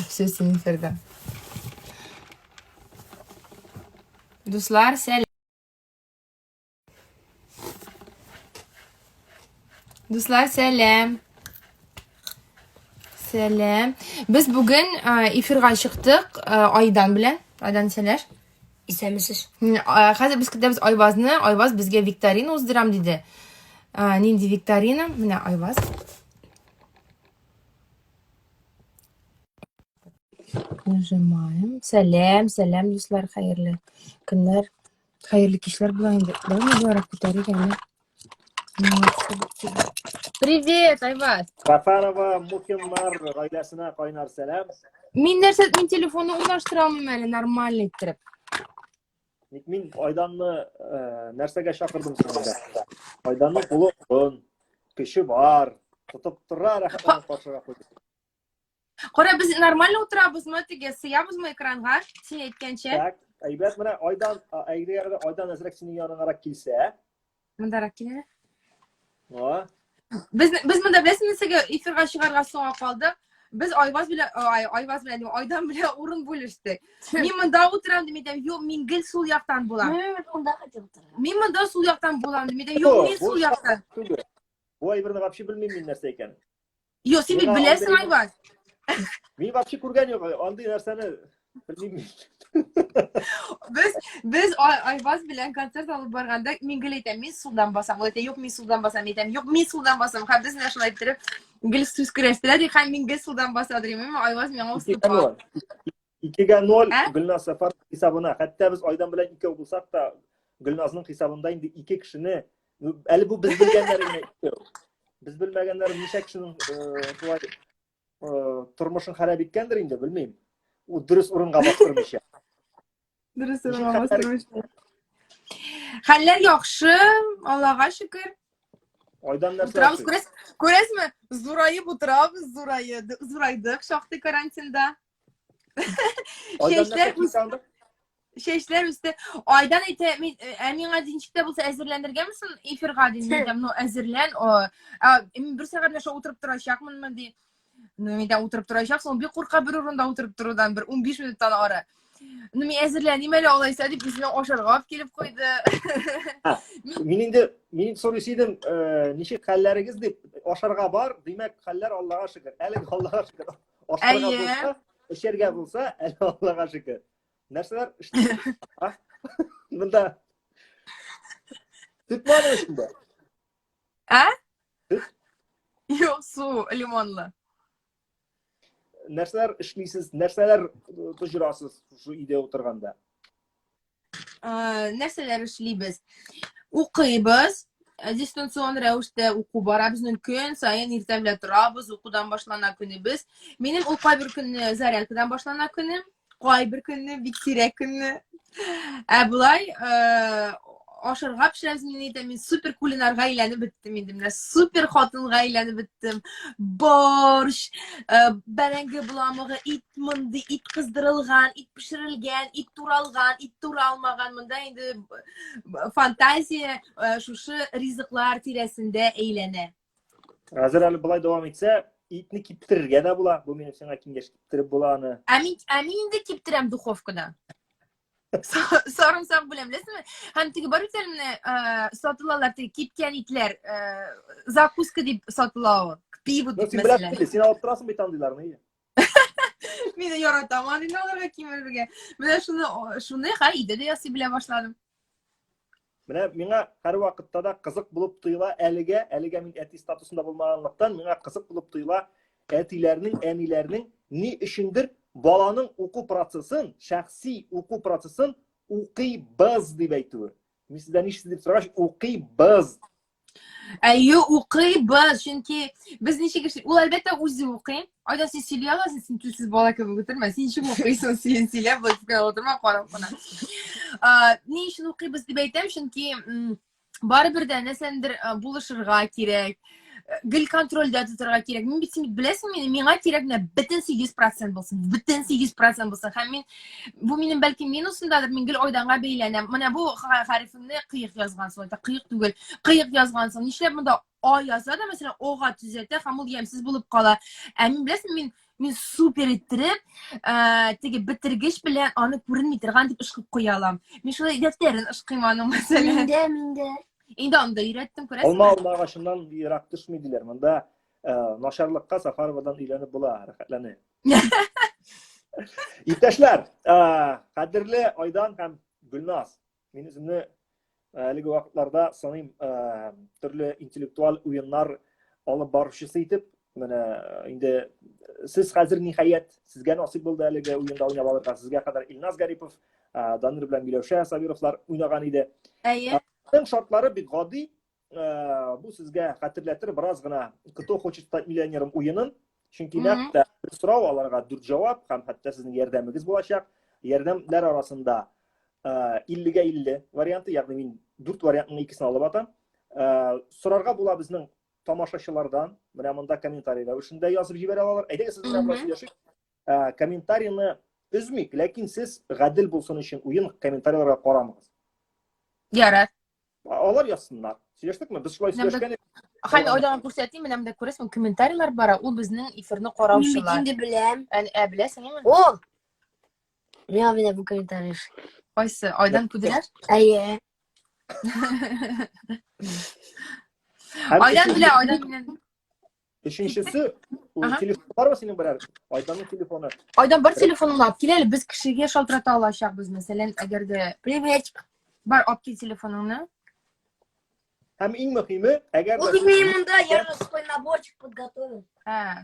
Все, син эфирда. Дуслар, сәлам. Дуслар, сәлам. Сәлам. Без бүген эфирга чыктык Айдан белән. Айдан сәләш. Исәнмесез. Хәзер без көтәбез Айвазны. Айваз безгә викторина уздырам диде. Нинди викторина? Менә Айваз. Нажимаем. Сәлам, сәлам, дуслар, хәерле көннәр. Хәерле кичләр була инде. Давай мы боларак күтәрик әле. Привет, Айваз. Сафарова Мухиннар гаиләсенә кайнар сәлам. Мин нәрсә, мин телефонны урнаштыра алмыйм әле нормально иттереп. Ник мин Айданны э, нәрсәгә чакырдым соң инде? Айданның кулы озын, көче бар, тотып тора, рәхәтләнеп каршыга куйды. Кара, без нормально утырабызмы теге, сыябызмы экранга, син әйткәнчә? Так, әйбәт менә Айдан, әгәр дә Айдан әзрәк синең яныңарак килсә. Мондарак килә. А? Без без монда беләсеңме нәрсәгә эфирга чыгарга соңга калдык? Без Айваз белән, ай, Айваз белән, дим, Айдан белән урын бүлештек. Мин монда утырам дим, әйтәм, юк, мин гел сул яктан булам. Мин монда хотел утырырга. Мин монда сул яктан булам дим, әйтәм, юк, мин сул яктан. Түгел. Бу әйберне вообще белмим мин нәрсә икәнен. Юк, син бит Миңа беләсең, андый- Айваз. Мин вообще күргән юк, андый нәрсәне белмим мин. Без без Ай- Айваз белән концерт алып барганда мин гел әйтәм, мин сулдан басам. Ул әйтә, юк, мин сулдан басам. Мин әйтәм, юк, мин сулдан басам. Һәм без менә шулай иттереп гел сүз көрәштерә ди, һәм мин гел сулдан баса дим. Айваз миңа Икегә уступа. ноль. Икегә ноль Ә? Гөлназ Сафар хисабына. Хәтта без Айдан белән икәү булсак та, Гөлназның хисабында инде ике кешене, ну, әле бу без белгәннәр генә икәү. Без белмәгәннәр ничә кешенең э, шулай э, тормышын харап иткәндер инде, белмим. Ул дөрес урынга бастырмыйча. Дөрес Ничек урынга хәлләр? бастырмыйча. Хәлләр яхшы, Аллага шөкер. Айдан нәрсә Утырабыз, ашый? күрәс, күрәсезме? Зураеп утырабыз, зурайды, зурайдык шактый карантинда. Айдан Чәчләр нәрсә кисә анда? Чәчләр үсте. Айдан әйтә, мин, ә миңа ди, ничек тә булса әзерләнергәме соң эфирга дим, мин әйтәм, ну әзерлән, о, ә, мин бер сәгать менә шулай утырып торачакмынмы ди. Ну, мин әйтәм, утырып торачаксың, ул бик курка бер урында утырып торудан, бер 15 минуттан ары. Ну, мин әзерләним әле алайса дип, үзенә ашарга алып килеп куйды. Мин инде мин сорыйсы идем, э, ничек хәлләрегез дип, ашарга бар, димәк, хәлләр Аллага шөкер. Әле Аллага шөкер. Ашарга Әйе. булса, эчәргә булса, әле Аллага шөкер. Нәрсәләр эшлисез? А? Монда сөт бармы эчендә? Ә? Сөт? Юк, су лимонлы. Нәрсәләр эшлисез, нәрсәләр э, тоҗырасыз шушы өйдә утырганда? Э, нәрсәләр эшлибез? Укыйбыз. Э, дистанцион рәвештә уку бара безнең көн саен иртә белән торабыз, укудан башлана көнебез. Минем ул кайбер көнне зарядкадан башлана көнем, кайбер көнне, бик сирәк көнне. Ә болай э, ашарга пешерәбез, мин әйтәм, мин супер кулинарга әйләнеп беттем инде, менә супер хатынга әйләнеп беттем. Борщ, э, бәрәңге боламыгы, ит мондый, ит кыздырылган, ит пешерелгән, ит туралган, ит туралмаган. Монда инде фантазия э, шушы ризыклар тирәсендә әйләнә. Хәзер әле болай дәвам итсә, итне киптерергә дә була. Бу минем сиңа киңәш, киптереп була аны. Ә мин инде киптерәм духовкада. Сарымсак белән, беләсеңме? Һәм теге бар бит әле менә, э, сатылалар теге кипкән итләр, э, закуска дип сатыла ул. К пиву Ну, дип син мәсәлән. беләсең, син алып торасың бит андыйларны. ие. Мин яратам аны алырга кимерергә. Менә шуны шуны хәл өйдә дә ясый белә башладым. Менә миңа һәрвакытта да кызык булып тоела әлегә, әлегә мин әти статусында булмаганлыктан, миңа кызык булып тоела әтиләрнең, әниләрнең ни өчендер баланың уку процессын, шәхси уку процессын укыйбыз дип әйтүе. Мин сездән нишлисез дип сорагач, укыйбыз. Әйе, укыйбыз, чөнки без ничек эшли? Ул әлбәттә үзе укый. Айда син сөйли аласың, син телсез бала кебек утырма. Син ничек укыйсың, син сөйләп, болай генә утырма, карап кына. Ни өчен укыйбыз дип әйтәм, чөнки барыбер дә нәрсәндер булышырга кирәк, гел контрольдә тотарга кирәк. Мин бит син бит беләсең мине, миңа кирәк менә бөтенесе 100% булсын, бөтенесе 100% булсын. Һәм мин бу минем бәлки минусымдадыр, мин гел Айданга бәйләнәм. Менә бу хәрефеңне кыек язгансың, это кыек түгел, кыек язгансың. Нишләп монда А яза да, мәсәлән, О-га төзәтә һәм ул ямьсез булып кала. Ә мин беләсеңме, мин мин супер иттереп, э, теге бетергеч белән аны күренми торган дип ышкып куя алам. Мин шулай дәфтәрен ышкыйм аның, мәсәлән. Миндә, миндә. Инде аны да өйрәттем, күрәсеңме? Алма алма агачыннан ерак төшми диләр. Монда э, начарлыкка Сафаровадан өйләнеп була, рәхәтләнеп. Иптәшләр, э, кадерле Айдан һәм Гөлназ, мин үземне э, әлеге вакытларда саныйм э, төрле интеллектуаль уеннар алып баручысы итеп, менә э, инде сез хәзер ниһаять сезгә насыйп булды әлеге уенда уйнап алырга. Сезгә кадәр Илназ Гарипов, Данир белән Миләүшә Сабировлар уйнаган иде. Әйе. Аның шартлары бик гади. Бу сезгә хәтерләтер бераз гына Кто хочет стать миллионером уенын. Чөнки нәкъ тә бер сорау аларга дүрт җавап һәм хәтта сезнең ярдәмегез булачак. Ярдәмнәр арасында 50-гә 50 варианты, ягъни мин дүрт вариантның икесен алып атам. Сорарга була безнең тамашачылардан, менә монда комментарий рәвешендә язып җибәрә алалар. Әйдәгез сез белән сөйләшик. Комментарийны өзмик, ләкин сез гадел булсын өчен уен комментарийларга карамагыз. Ярар. Алар язсыннар. Сөйләштекме? Без шулай сөйләшкән идек. Хәл Айдаган күрсәтим, менә монда күрәсең, комментарийлар бара, ул безнең эфирны караучылар. Мин бит инде беләм. Ә, беләсең, әйме? О! Миңа менә бу комментарий. Кайсы? Айдан күделәр? Әйе. Айдан белә, Айдан белән. Өченчесе, телефон бармы синең берәр? Айданның телефоны. Айдан бар телефоныңны алып кил әле, без кешегә шалтырата алачакбыз, мәсәлән, әгәр дә Приветик. Бар, алып кил телефоныңны. Һәм иң мөһиме, әгәр Ул бит минем монда, я же свой наборчик подготовил. Ә.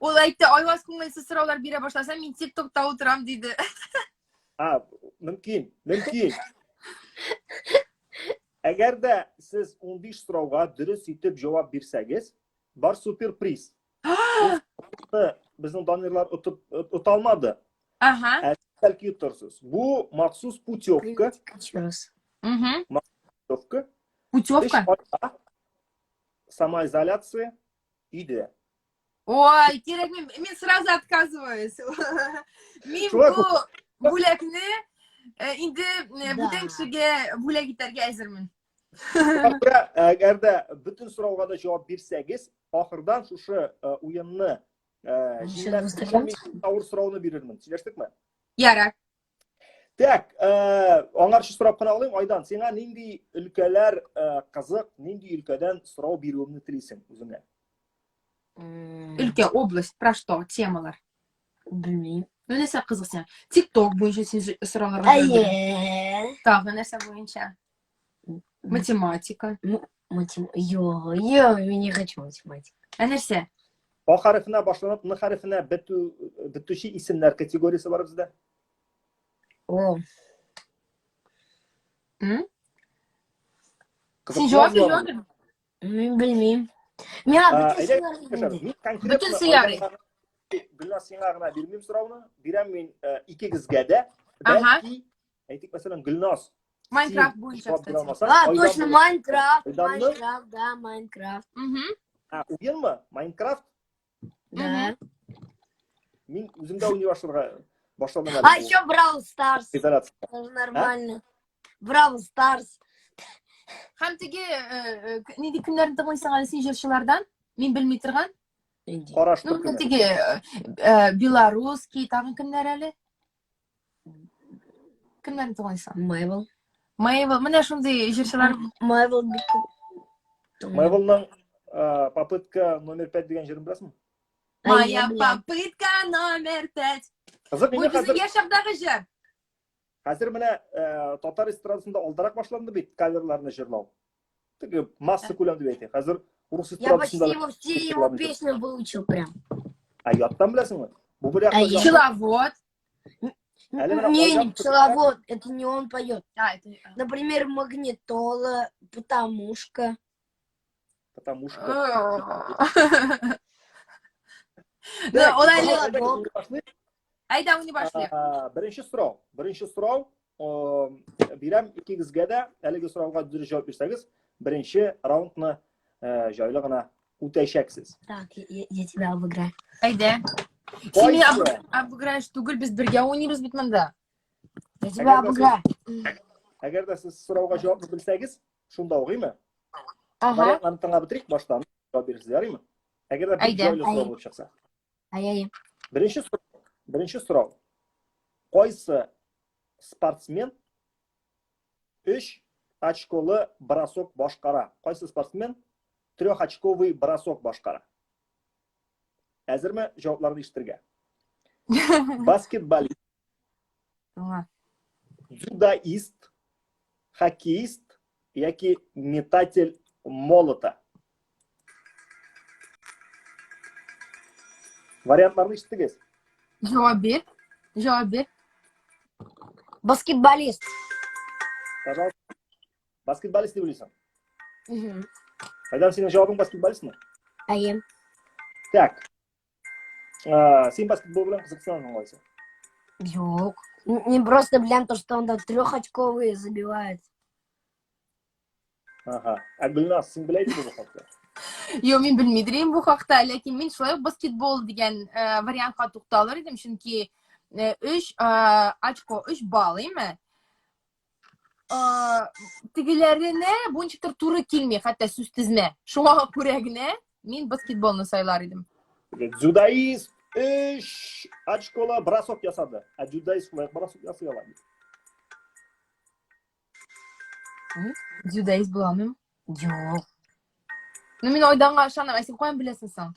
Ул әйтте, Айваз күңелсез сораулар бирә башласа, мин ТикТокта утырам, диде. А, мөмкин, мөмкин. Әгәр дә сез 15 сорауга дөрес итеп җавап бирсәгез, бар супер приз. Безнең данерлар отып ота алмады. Ага. Ә бәлки оттырсыз. Бу махсус путевка. Еще раз. Угу. Путевка. Путевка? Самоизоляция өйдә. Ой, кирәкми, мин сразу отказываюсь. Мин бу бүләкне э, инде э, бүтән кешегә бүләк итәргә әзермен. Шуңа әгәр дә бөтен сорауга да җавап бирсәгез, ахырдан шушы э, уенны җиңмәс авыр сорауны бирермен. Сөйләштекме? Ярар. Так, аңарчы сорап кына алыйм, Айдан, сиңа нинди өлкәләр кызык, нинди өлкәдән сорау бирүемне телисең үзеңә? Өлкә, область, про что, темалар? Белмим. Ну, нәрсә кызык сиңа? ТикТок буенча син сорауларга җавап бирә. Әйе. Тагы нәрсә буенча? Математика. Матем... Йо, йо, мин не хочу математика. Ә нәрсә? А хәрефенә башланып, Н хәрефенә бетү, бетүче исемнәр категориясе бар бездә. О. М? Син җавап бир, җавап бир. Мин белмим. Миңа бөтен сыйлар инде. Бөтен сыйлар. Гөлназ сиңа гына бирмим сорауны. Бирәм мин икегезгә дә. Бәлки, әйтик, мәсәлән, Гөлназ. Майнкрафт буенча, кстати. А, точно, Майнкрафт, Майнкрафт, да, Майнкрафт. А, уенмы? Майнкрафт? Да. Мин үзем дә уйный башларга башладым әле. А еще Бравл Старс. Изоляция. Нормально. Бравл Старс. Һәм теге э, э, нинди кемнәрне тыңлыйсың әле син җырчылардан? Мин белми торган. Караш Ну, теге э, белорусский, тагын кемнәр әле? Кемнәрне тыңлыйсың? Майвел. Майвел, менә шундый җырчылар. Майвел бик күп. Майвелның попытка номер 5 дигән җырын беләсеңме? Моя попытка номер 5. Кызык, Бу безнең яшь чактагы җыр. Хәзер менә татар эстрадасында алдарак башланды бит каверларны җырлау. Теге масса күләм дип әйтик. Хәзер урыс Я почти его все его песни выучил прям. А яттан беләсеңме? Бу бер яктан. Пчеловод. Не, не пчеловод, это не он поет. А, это... Например, магнитола, потому-шка. Потому-шка. Ну, ул әле Әйдә, уйный башлыйк. Беренче сорау. Беренче сорау бирәм икегезгә дә. Әлеге сорауга дөрес җавап бирсәгез, беренче раундны җайлы гына үтәчәксез. Так, я, я тебя обыграю. Әйдә. Син мине обыграешь түгел, без бергә уйныйбыз бит монда. Я тебя обыграю. Әгәр дә сез сорауга җавапны белсәгез, шунда ук, име? Ага. Вариантларны тыңлап бетерик башта. Җавап бирерсез, ярыймы? Әгәр дә бик Әйдә. җайлы сорау булып чыкса. Ай-ай. Беренче сорау. Беренче сорау. Кайсы спортсмен 3 очколы бросок башкара? Кайсы спортсмен трехочковый бросок башкара? Әзерме җавапларны ишетергә? Баскетболист, Аңа. Дзюдоист, хоккеист яки метатель молота. Вариантларны ишеттегез? Җавап бир. Җавап бир. Баскетболист. Пожалуйста. Баскетболист дип уйлыйсың? Айдар, синең җавабың баскетболистмы? Әйе. Так. Син баскетбол белән кызыксынасың алайса? Юк. Мин просто беләм то, что он там трехочковые забивает. Ага. Ә Гөлназ, син белә идеңме бу хакта? Юк, мин белми идем бу хакта, ләкин мин шулай ук баскетбол дигән э, вариантка тукталыр идем, чөнки 3 э, очко, 3 балл, әйме? Тегеләренә бу ничектер туры килми, хәтта сүз тезмә. Шуңа күрә генә мин баскетболны сайлар идем. Дзюдоист өч очколы бросок ясады. Ә дзюдоист шулай бросок ясый ала бит. Дзюдоист була алмыйм. Юк. Ну, мин Айданга ышанам. Ә син каян беләсең соң?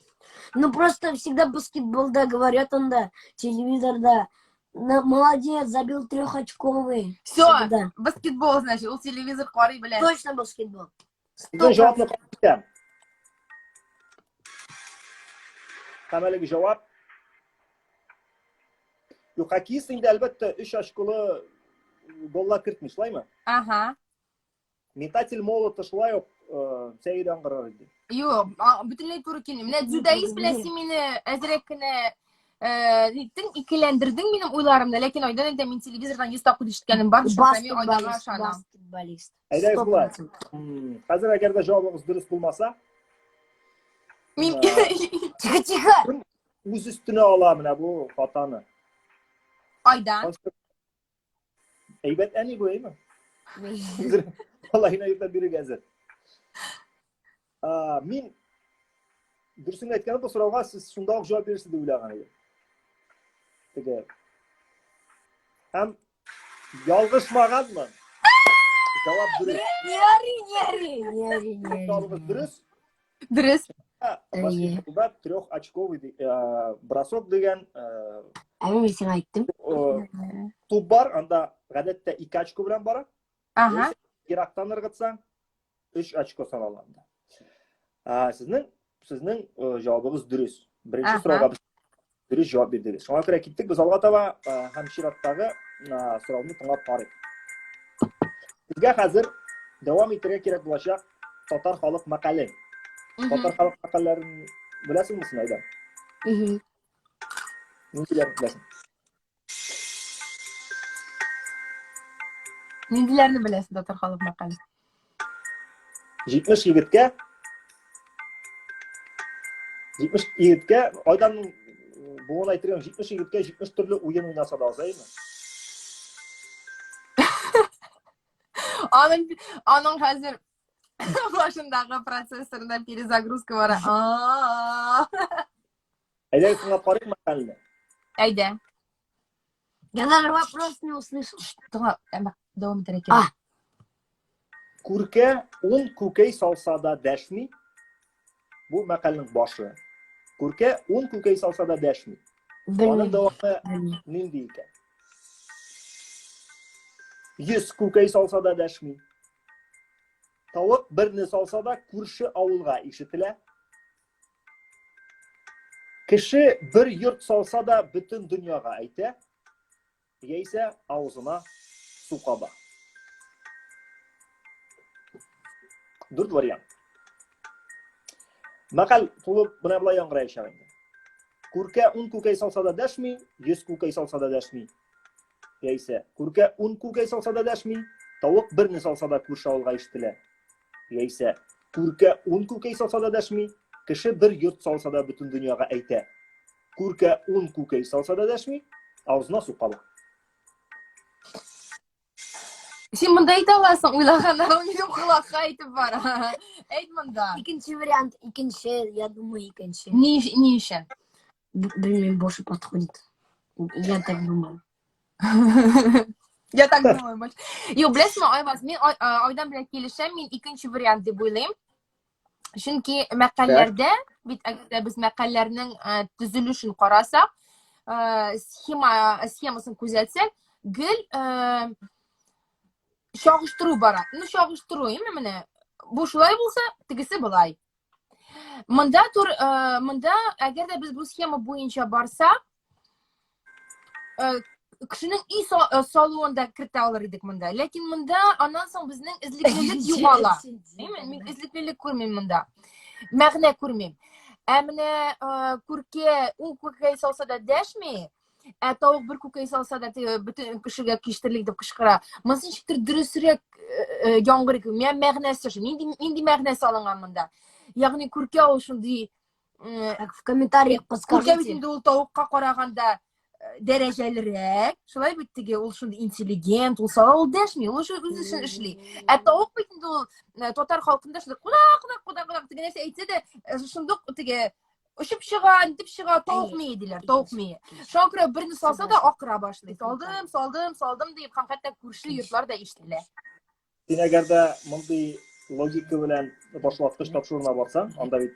Ну, просто всегда баскетболда говорят анда, телевизорда. Молодец, забил трехочковый. Все, всегда. баскетбол, значит, ул телевизор карый белә. Точно баскетбол. Сезнең җавапны кабул итәм. Һәм әлеге җавап. Юк, хоккеист инде әлбәттә өч очколы голлар кертми, шулаймы? Ага. Метатель молота шулай ук э, сәер яңгырар иде. Юк, бөтенләй туры килми. Менә дзюдоист белән син мине әзрәк кенә э, ниттең, икеләндердең минем уйларымны, ләкин Айдан әйтә, мин телевизордан 100 тапкыр ишеткәнем бар, шуңа мин Айданга ышанам. Баскетболист. Әйдәгез болай. Хәзер әгәр дә җавабыгыз дөрес булмаса, Мин Тихо, тихо. Үз өстенә ала менә бу хатаны. Айдан. Әйбәт әни бу, әйме? Алайына йөртә бирергә әзер. Мин дөресен әйткәндә бу сорауга сез шунда ук җавап бирерсез дип уйлаган идем. Теге. Һәм ялгышмаганмын. Җавап дөрес. Не ори, не ори, не ори, не ори. Җавабыгыз дөрес. Дөрес. Баскетболда трехочковый э, бросок дигән э, Ә мин сиңа әйттем. Э, туп бар, анда гадәттә ике очко белән бара. Ага. Ерактан ыргытсаң, өч очко санала анда. Сезнең сезнең җавабыгыз дөрес. Беренче сорауга без дөрес җавап бирдегез. Шуңа күрә киттек без алга таба һәм чираттагы сорауны тыңлап карыйк. Безгә хәзер дәвам итәргә кирәк булачак татар халык мәкале. Татар халык мәкальләрен беләсеңме син, Айдар? Ниндиләрен беләсең? Ниндиләрне беләсең татар халык мәкале? 70 егеткә 70 егеткә Айданның буын әйтергә 70 егеткә 70 төрле уен уйнаса да аз, әйеме? Аның аның хәзер башындагы процессорында перезагрузка бара. Әйдә, тыңлап карыйк мәкальне. Әйдә. Я даже вопрос не услышал. Тыңла, әмма дәвам итәргә кирәк. Күркә ун күкәй салса да дәшми. Бу мәкальнең башы. Күркә ун күкәй салса да дәшми. Аның дәвамы нинди икән? 100 күкәй салса да дәшми. Тавык берне салса да күрше авылга ишетелә. Кеше бер йорт салса да бөтен дөньяга әйтә, яисә авызына су каба. Дүрт вариант. Мәкаль тулы менә болай яңгыраячак инде. Күркә ун күкәй салса да дәшми, 100 күкәй салса да дәшми. Яисә күркә ун күкәй салса да дәшми, тавык берне салса да күрше авылга ишетелә. Яисә күркә ун күкәй салса да дәшми, кеше бер йорт салса да бөтен дөньяга әйтә. Күркә ун күкәй салса да дәшми, авызына су каба. Син монда әйтә аласың, уйлаганнарың минем колакка әйтеп бара. Әйт монда. Икенче вариант, икенче, я думаю, икенче. Ни, ни өчен? Белмим, больше подходит. Я так думаю. Я так думаю больше. Юк, беләсеңме, Айваз, мин Айдан белән килешәм, мин икенче вариант дип уйлыйм. Чөнки мәкальләрдә, бит әгәр дә без мәкальләрнең төзелешен карасак, схема схемасын күзәтсәк, гел чагыштыру бара. Ну, чагыштыру, әйме менә. Бу шулай булса, тегесе болай. Монда тур, монда әгәр дә без бу схема буенча барсак, кешенең өй салуын да кертә алыр идек монда. Ләкин монда аннан соң безнең эзлеклелек югала. Мин эзлеклелек күрмим монда. Мәгънә күрмим. Ә менә күркә ун күкәй салса да дәшми, ә тавык бер күкәй салса да теге бөтен кешегә киштерлек дип кычкыра. Монысы ничектер дөресрәк яңгырый. Менә мәгънәсе шул. Нинди нинди мәгънә салынган монда? Ягъни күркә ул шундый Так, в комментариях подскажите. Күркә бит инде ул тавыкка караганда э, дәрәҗәлерәк. Шулай бит теге ул шундый интеллигент, ул сала ул дәшми, ул уже үз эшен эшли. Ә тавык бит инде ул э, татар халкында шундый кунак, кунак, кунак, кунак теге нәрсә әйтсә дә, э, шундук теге очып чыга, нитеп чыга, тавык мие диләр, тавык мие. Шуңа күрә берне салса да акыра башлый. Салдым, салдым, салдым дип һәм хәтта күрше йортлар да ишетелә. Син әгәр дә мондый логика белән башваткыч тапшыруына барсаң, анда бит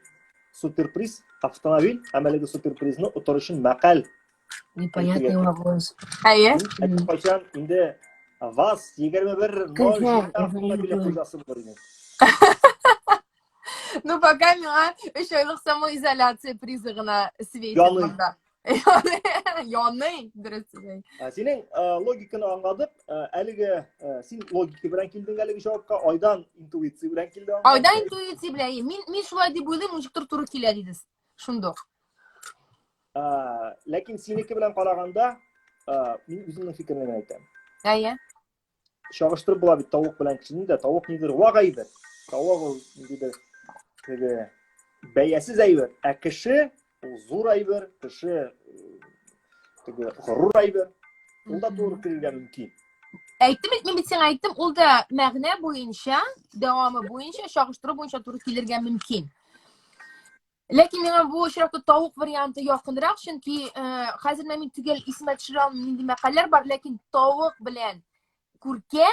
суперприз, автомобиль, һәм әлеге суперпризны отыр өчен мәкаль. Непонятный вопрос. Әйе. Кайчан инде ВАЗ 21 автомобиле хуҗасы булыр идең. Ну, пока миңа өч айлык самоизоляция призы гына светит монда. Яный, дөрес сүз. Синең логиканы аңладык. Әлеге син логика белән килдең әлеге җавапка, Айдан интуиция белән килде. Айдан интуиция белән. Мин мин шулай дип уйлыйм, ничектер туры килә диде. Шундук. Ләкин синеке белән караганда, мин үземнең фикеремне генә әйтәм. Әйе. Чагыштырып була бит тавык белән кешене дә. Тавык нидер вак әйбер. Тавык ул ниндидер теге бәясез әйбер. Ә кеше ул зур әйбер, кеше теге горур әйбер. Ул да туры килергә мөмкин. Әйттем бит, мин бит сиңа әйттем, ул да мәгънә буенча, дәвамы буенча, чагыштыру буенча туры килергә мөмкин. Ләкин миңа бу очракта тавык варианты якынрак, чөнки э, хәзер менә мин төгәл исемә төшерә алмыйм нинди мәкальләр бар, ләкин тавык белән күркә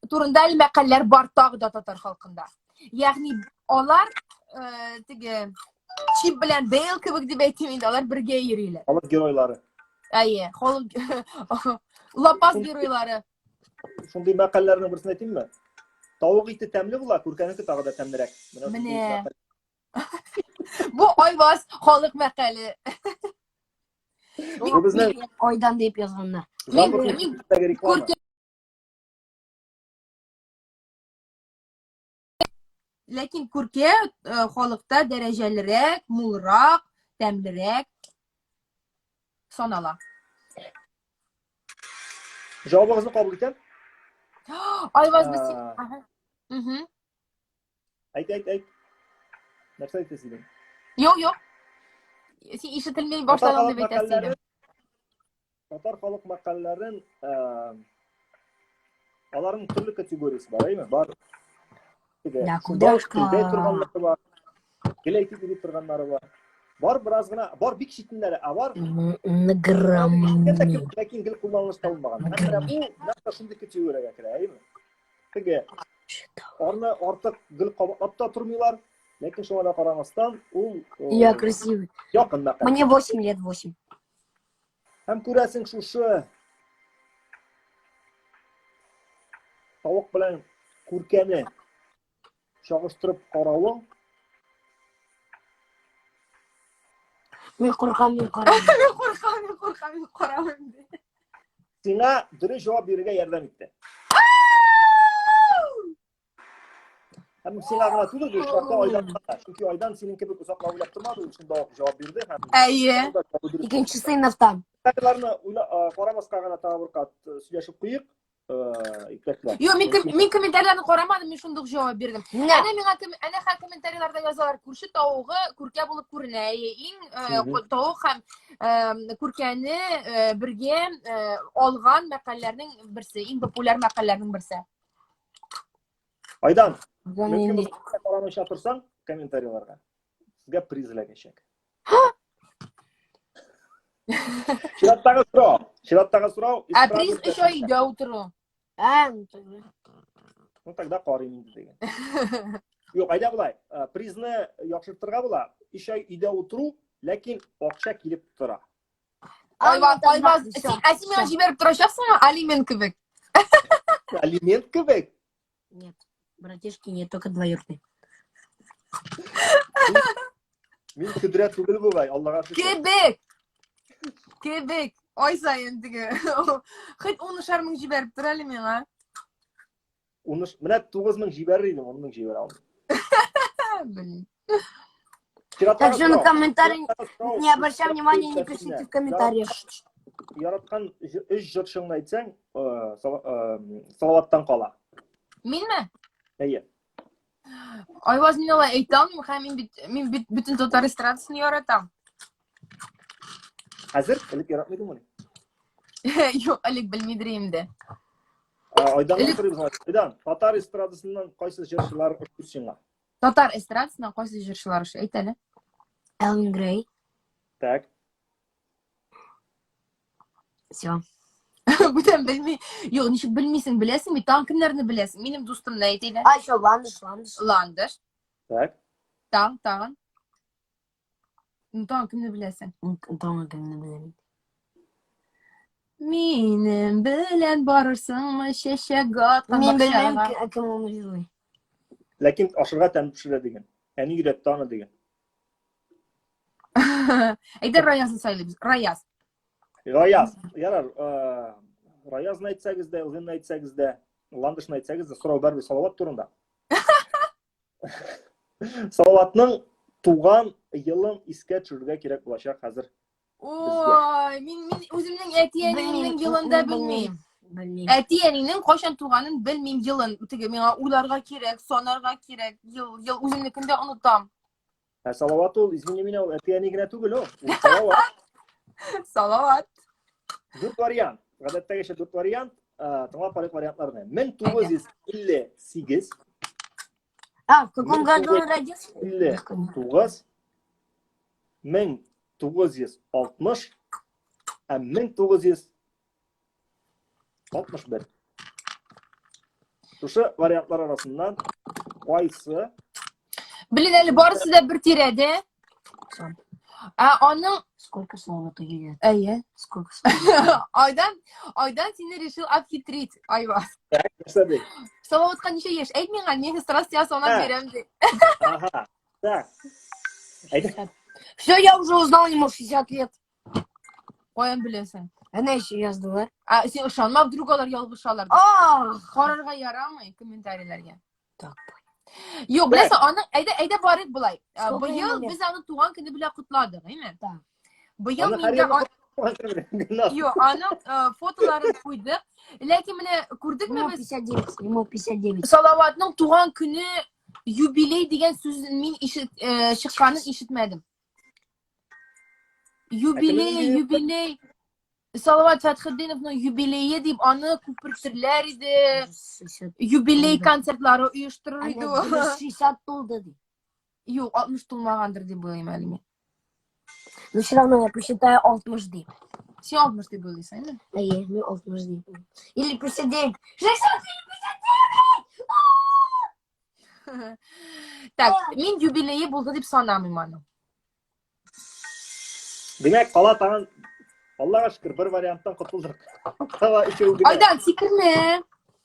турында әле мәкальләр бар тагы да татар халкында. Ягъни алар э, теге Чип белән Дейл кебек дип әйтим инде, алар бергә йөриләр. Халык геройлары. Әйе, халык лапас геройлары. Шундый мәкальләрнең берсен әйтимме? Тавык ите тәмле була, күркәнеке тагы да тәмлерәк. Менә. Бу Айваз халык мәкале. Бу безнең Айдан дип язганнар. Реклама. Ләкин күркә э, халыкта дәрәҗәлерәк, мулрак, тәмлерәк санала. Җавабыгызны кабул итәм. Айваз без Ага. Угу. Әйт, әйт, әйт. Нәрсә әйтәсең идең? Юк, юк. Син ишетелмей башладың дип әйтәсең идем. Татар халык мәкальләрен э, аларның төрле категориясе бар, әйме? Бар. Теге, Да, шунда ук кудряшка. телдә торганнары бар. Гел әйтеп йөри торганнары бар. Бар бераз гына, бар бик читеннәре, ә бар Награмми. ләкин гел кулланылышта булмаган. Һәм менә бу нәкъ шундый категориягә керә, әйме? Теге аны артык гел кабатлап та тормыйлар, ләкин шуңа да карамастан, ул э, Я красивый. якын мәкаль. Мне 8 лет, 8. Һәм күрәсең шушы тавык белән күркәне чагыштырып каравың Мин куркам, мин карамыйм. Мин куркам, мин куркам, мин карамыйм. Сиңа дөрес җавап бирергә ярдәм итте. Һәм сиңа гына түгел, бу очракта Айдан да. Чөнки Айдан синең кебек озаклап уйлап тормады, ул шунда ук җавап бирде һәм Әйе. Икенче сыйныфта. Кадрларны карамаска гына тагы бер кат э, сөйләшеп куйыйк. Иптәшләр. Юк, мин мин комментарийларны карамадым, мин шундук җавап бирдем. Әнә миңа кем, әнә хәл комментарийларда язалар, күрше тавыгы күркә булып күренә. Иң тавык һәм күркәне бергә алган мәкальләрнең берсе, иң популяр мәкальләрнең берсе. Айдан, мөмкин булса карамыйча торсаң комментарийларга, сезгә приз эләгәчәк. Чираттагы сорау. Чираттагы сорау. Ә приз өч ай өйдә утыру. Ә, ну тогда. Ну тогда карыйм инде дигән. Юк, әйдә болай. Э, призны яхшыртырга була. Өч ай өйдә утыру, ләкин акча килеп тора. Айваз, Айваз, ә син миңа җибәреп торачаксыңмы алимент кебек? Алимент кебек? Нет, братишки не только двоюродный. Мин көдрә түгел бугай, Аллага шөкер. Кебек. Кебек. Ай саен теге. Хоть унышар мең җибәреп тор әле миңа. Уныш, менә 9000 җибәрер идем, 10000 җибәрә алмыйм. Блин. Так что на комментарий не обращай внимания, не пишите в комментариях. Яраткан өч җырчыңны әйтсәң, э, э, Салаваттан кала. Минме? Әйе. Айваз, мин алай әйтә алмыйм, һәм мин бит мин бит бөтен татар эстрадасын яратам. Хәзер элек яратмый идеңмени? Юк, элек белмидер инде. Айданнан сорыйбыз. Айдан, татар эстрадасыннан кайсы җырчылар ошый сиңа? Татар эстрадасыннан кайсы җырчылар ошый? Әйт әле. Элвин Грей. Так. Все. Бүтән белми. Юк, ничек белмисең, беләсең бит. Тагын кемнәрне беләсең? Минем дустымны әйт әйдә. А, еще Ландыш, Ландыш. Ландыш. Так. Тагын, тагын. Ну, тагын кемне беләсең? Тагын кемне беләм? Минем белән барырсыңмы чәчәк аткан Мин белмим, кем ул җырлый. Ләкин ашырга тәм пешерә дигән. Әни өйрәтте аны дигән. Әйдә Раязны сайлыйбыз. Раяз. Раяз. Ярар, э, Раязны әйтсәгез дә, Элвинны әйтсәгез дә, Ландышны әйтсәгез дә, сорау барыбер Салават турында. Салаватның туган елын искә төшерергә кирәк булачак хәзер. Ой, мин мин үземнең әти-әниемнең елын да белмим. Белмим. Әти-әнинең кайчан туганын белмим елын. Теге миңа уйларга кирәк, санарга кирәк. Ел, ел үземнекен дә онытам. Ә Салават ул, извини меня, ул әти-әни генә түгел ул. Ул Салават. Салават. Дүрт вариант. Гадәттәгечә дүрт вариант. Тыңлап карыйк вариантларны. 1958. А, в каком году он родился? 59. 1960 һәм 1961. Шушы вариантлар арасыннан кайсы? Блин, әле барысы да бер тирәдә. Ә аның Сколько слова ты едет? Әйе. Сколько слова? Айдан, Айдан сине решил обхитрить, Айваз. Нәрсә ди? Салаватка ничә яшь? Әйт миңа, мин сразу сиңа санап бирәм ди. Ага. Так. Әйдә. Все, я уже узнал, ему 60 лет. Каян беләсең? Әнә еще яздылар. А, син ышанма, вдруг алар ялгышалар. Ах! Карарга ярамый комментарийләргә. Так. Юк, беләсең, аның әйдә, әйдә барыйк болай. Э, Сколько Быел ему лет? без аны туган көне белән котладык, әйме? Да. Быел Аны мин һәр дә елны туган көне белән генә. Юк, аның э, фотоларын куйдык. Ләкин менә күрдекме Ему без 59, ему 59. Салаватның туган көне юбилей дигән сүзен мин ишет, э, чыкканын ишетмәдем. Юбилей, юбилей. Салават Фәтхетдиновның юбилее дип аны күпертерләр иде. 60. Юбилей концертлары оештырыр иде ул. 60 тулды ди. Юк, 60 тулмагандыр дип уйлыйм әле мин. Но все равно я посчитаю 60 дип. Син 60 дип уйлыйсың, әйме? Әйе, мин 60 дип. Или 59. 60 или 59! Так, мин юбилее булды дип санамыйм аны. Димәк, кала тагын Аллага шөкер, бер варианттан котылдык. Кала өчәү генә. Айдан, сикермә.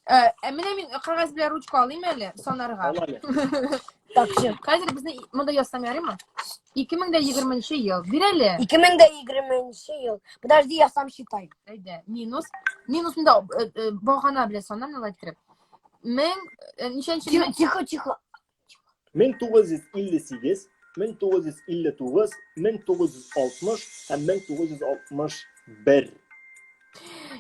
Э, ә менә мин кәгазь белән ручка алыйм әле санарга. Ал әле. Так, все. Хәзер безне монда язсам ярыймы? 2020 ел. Бир әле. 2020 ел. Подожди, я сам считаю. Әйдә, минус. Минус монда э, э, багана белән санам, алай иттереп. Мең, ничәнче Тихо, тихо, тихо. 1958, 1959, 1960 һәм 1961.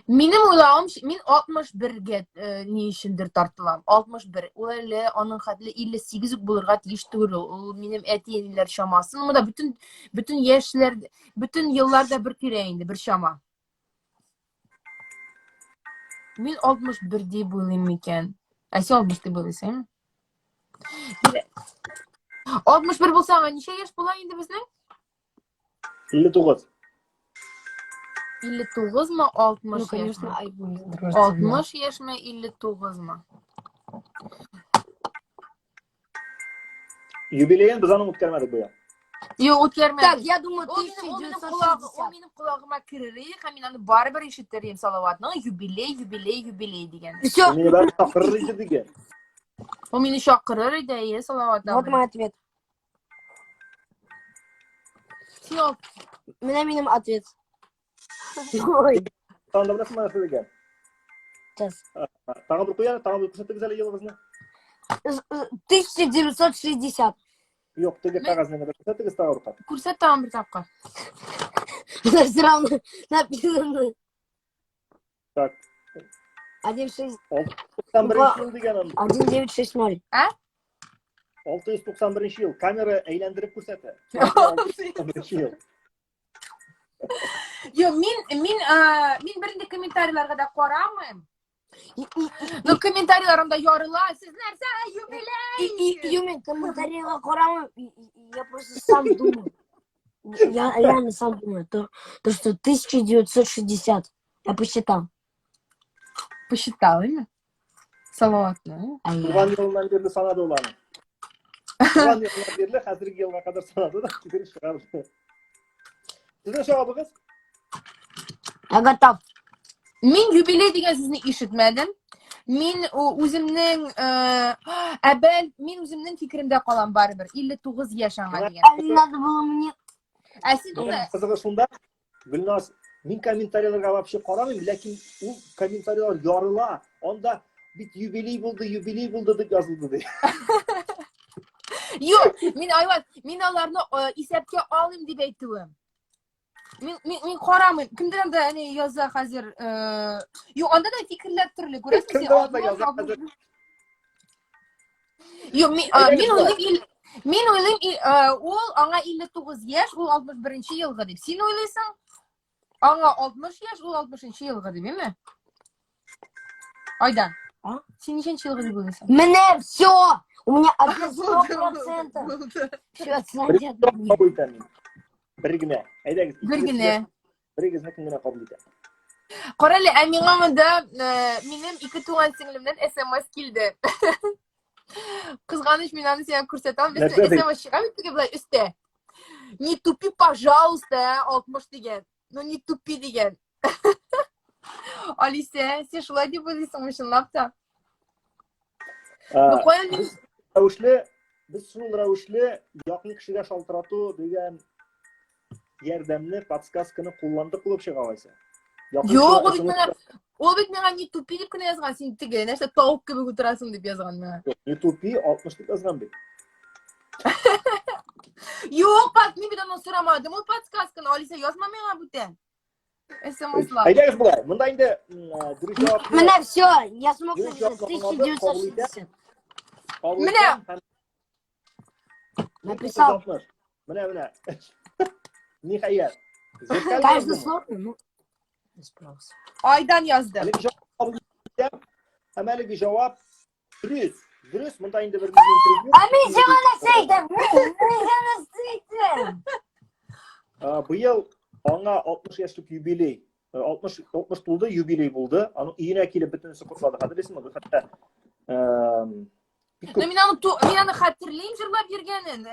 Минем уйлавым, мин 61-гә э, ни өчендер тартылам. 61. Ул әле аның хәтле 58 үк булырга тиеш түгел ул. Ул минем әти-әниләр чамасы. Ну, монда бөтен бөтен яшьләр, бөтен еллар да бер тирә инде, бер чама. Мин 61 дип уйлыйм микән? Ә син 60 дип уйлыйсың? 61 булса, аңа ничә яшь була инде безнең? 59. 59 мы, 60 Ну, конечно, яшьме? Айгуль. 60 яшьме, 59 мы? Юбилеен без аның үткәрмәдек быел. Юк, үткәрмәдек. Так, я думаю, Ул минем, ул минем колагы, ул 1960. минем колагыма керер иде һәм мин аны барыбер ишетер идем Салаватның юбилей, юбилей, юбилей дигән. Все, Ул мине барыбер чакырыр иде дигән. Ул мине чакырыр иде, әйе, Салават вот абый. мой ответ. Син ул Менә минем ответ. Ой, Тагын да беләсеңме нәрсә дигән? сейчас. Тагын бер куя, тагын бер күрсәтегез әле елыгызны. 1960. Юк, теге кәгазьне генә күрсәтегез тагын бер кат. күрсәт тагын бер тапкыр. Все равно написано. Так, 1,6 91 ел дигән анда. 1960. 691 ел. Камера әйләндереп күрсәтә. 691 ел. Юк, мин мин э, мин бернинди комментарийларга да карамыйм. Ну, комментарийлар анда ярыла. Сез нәрсә, юбилей? Юми, комментарийга карамыйм. Я просто сам думаю. Я реально сам думаю, то, то что 1960. Я посчитал. Посчитал, имя? Салаватны. А я- Туган елыннан бирле санады ул аны. Туган елыннан бирле хәзерге елга кадәр санады да китереп чыгарды. Сезнең җавабыгыз? Я готов. Мин юбилей дигән сүзне ишетмәдем. Мин үземнең э, ә бәл мин үземнең фикеремдә калам барыбер. 59 яшь аңа дигән. А не надо было мне... Ә син тукта, Кызыгы шунда, Гөлназ, мин комментарийларга вообще карамыйм, ләкин ул комментарийлар ярыла. Анда бит юбилей булды, юбилей булды дип язылды ди. Юк, мин Айваз, мин аларны э, исәпкә алыйм дип әйтүем. Мин мин мин карамыйм. Кемдер анда әни яза хәзер. Э, юк, анда да фикерләр төрле, күрәсең син. Кемдер анда яза хәзер. Юк, мин э, мин уйлыйм, мин уйлыйм, э, ул аңа 59 яшь, ул 61 елгы дип. Син уйлыйсың, аңа 60 яшь, ул 60 елгы дип, әйме? Айдан. А? Син ничәнче елгы дип уйлыйсың? Менә все! У меня ответ 100%. Все, отстаньте от меня. Кабул итәм мин. Бер генә. Әйдәгез. Бер генә. Берегезне кем генә кабул итә. Кара әле, ә миңа монда э, минем ике туган сеңлемнән смс килде. Кызганыч, мин аны сиңа күрсәтәм. Нәрсә ди? СМС чыга бит теге болай өстә. Не тупи, пожалуйста, 60 дигән. Ну не тупи дигән. Алисә, син шулай дип уйлыйсыңмы чынлап та? Ну каян мин Рәвешле, без шул рәвешле якын кешегә шалтырату дигән ярдәмне, подсказканы кулландык булып чыга алайса. Юк, ул бит миңа ул бит миңа не тупи дип кенә язган, син теге нәрсә тавык кебек утырасың дип язган миңа. Не тупи 60 дип язган бит. Юк, пат, мин бит аннан сорамадым ул подсказканы. Алисә, язма миңа бүтән. СМСлар. Әйдәгез болай. Монда инде дөрес җавап. Менә все, я смог Дөрес написать җавапны кабул итә. 1960. Менә. Написал. Менә, менә. Ниһаять. Конечно, сложно, но справился. Айдан язды. Әлеге җавап кабул итәм. Һәм әлеге җавап дөрес. Дөрес, монда инде бер интервью. Ә мин сиңа нәрсә әйтәм? Мин сиңа нәрсә әйтәм? Быел аңа 60 яшьлек юбилей. 60 60 тулды, юбилей булды. Аның өенә килеп бөтенесе котлады. Хәтерлисеңме? Хәтта Ну, мин аны мин аны хәтерлим җырлап йөргәнен,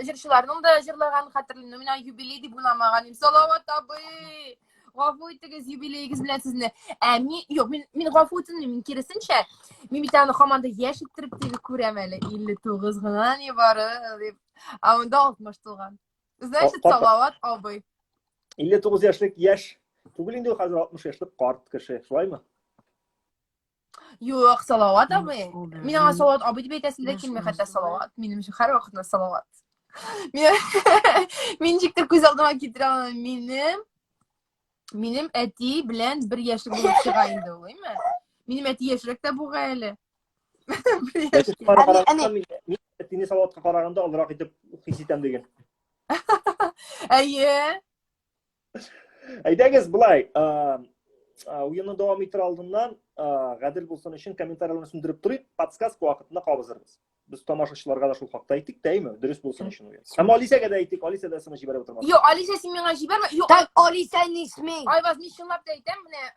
җырчыларның да җырлаганын хәтерлим. Но мин аны юбилей дип уйламаган идем. Салават абый, гафу итегез юбилеегез белән сезне. Ә мин, юк, мин мин гафу үтенмим, мин киресенчә, мин бит аны һаман да яшь иттереп теге күрәм әле, 59 гына нибары дип. Ә монда 60 тулган. Значит, Салават абый. 59 яшьлек яшь түгел инде ул хәзер 60 яшьлек карт кеше, шулаймы? Юк, Салават абый. Мин аңа Салават абый дип әйтәсем дә килми, хәтта Салават. Минем өчен һәрвакытта Салават. Мин ничектер күз алдыма китерә алмыйм. Минем. Минем әти белән бер яшьлек булып чыга инде ул, әйме? Минем әти яшьрәк тә бугай әле. Бер яшькә. Мин әтине Салаватка караганда олырак итеп хис итәм диген. Әйе. Әйдәгез, болай, уенны дәвам итер алдыннан, гадел булсын өчен комментарийларны сүндереп торыйк, подсказка вакытында кабызырбыз. Без тамашачыларга да шул хакта әйтик тә, әйме? Дөрес булсын өчен уен. Һәм Алисәгә дә әйтик, Алисә дә смс җибәреп утырмасын. Юк, Алисә, син миңа җибәрмә. Юк, Так, Алисә, не смей. Айваз, мин чынлап та әйтәм, менә э,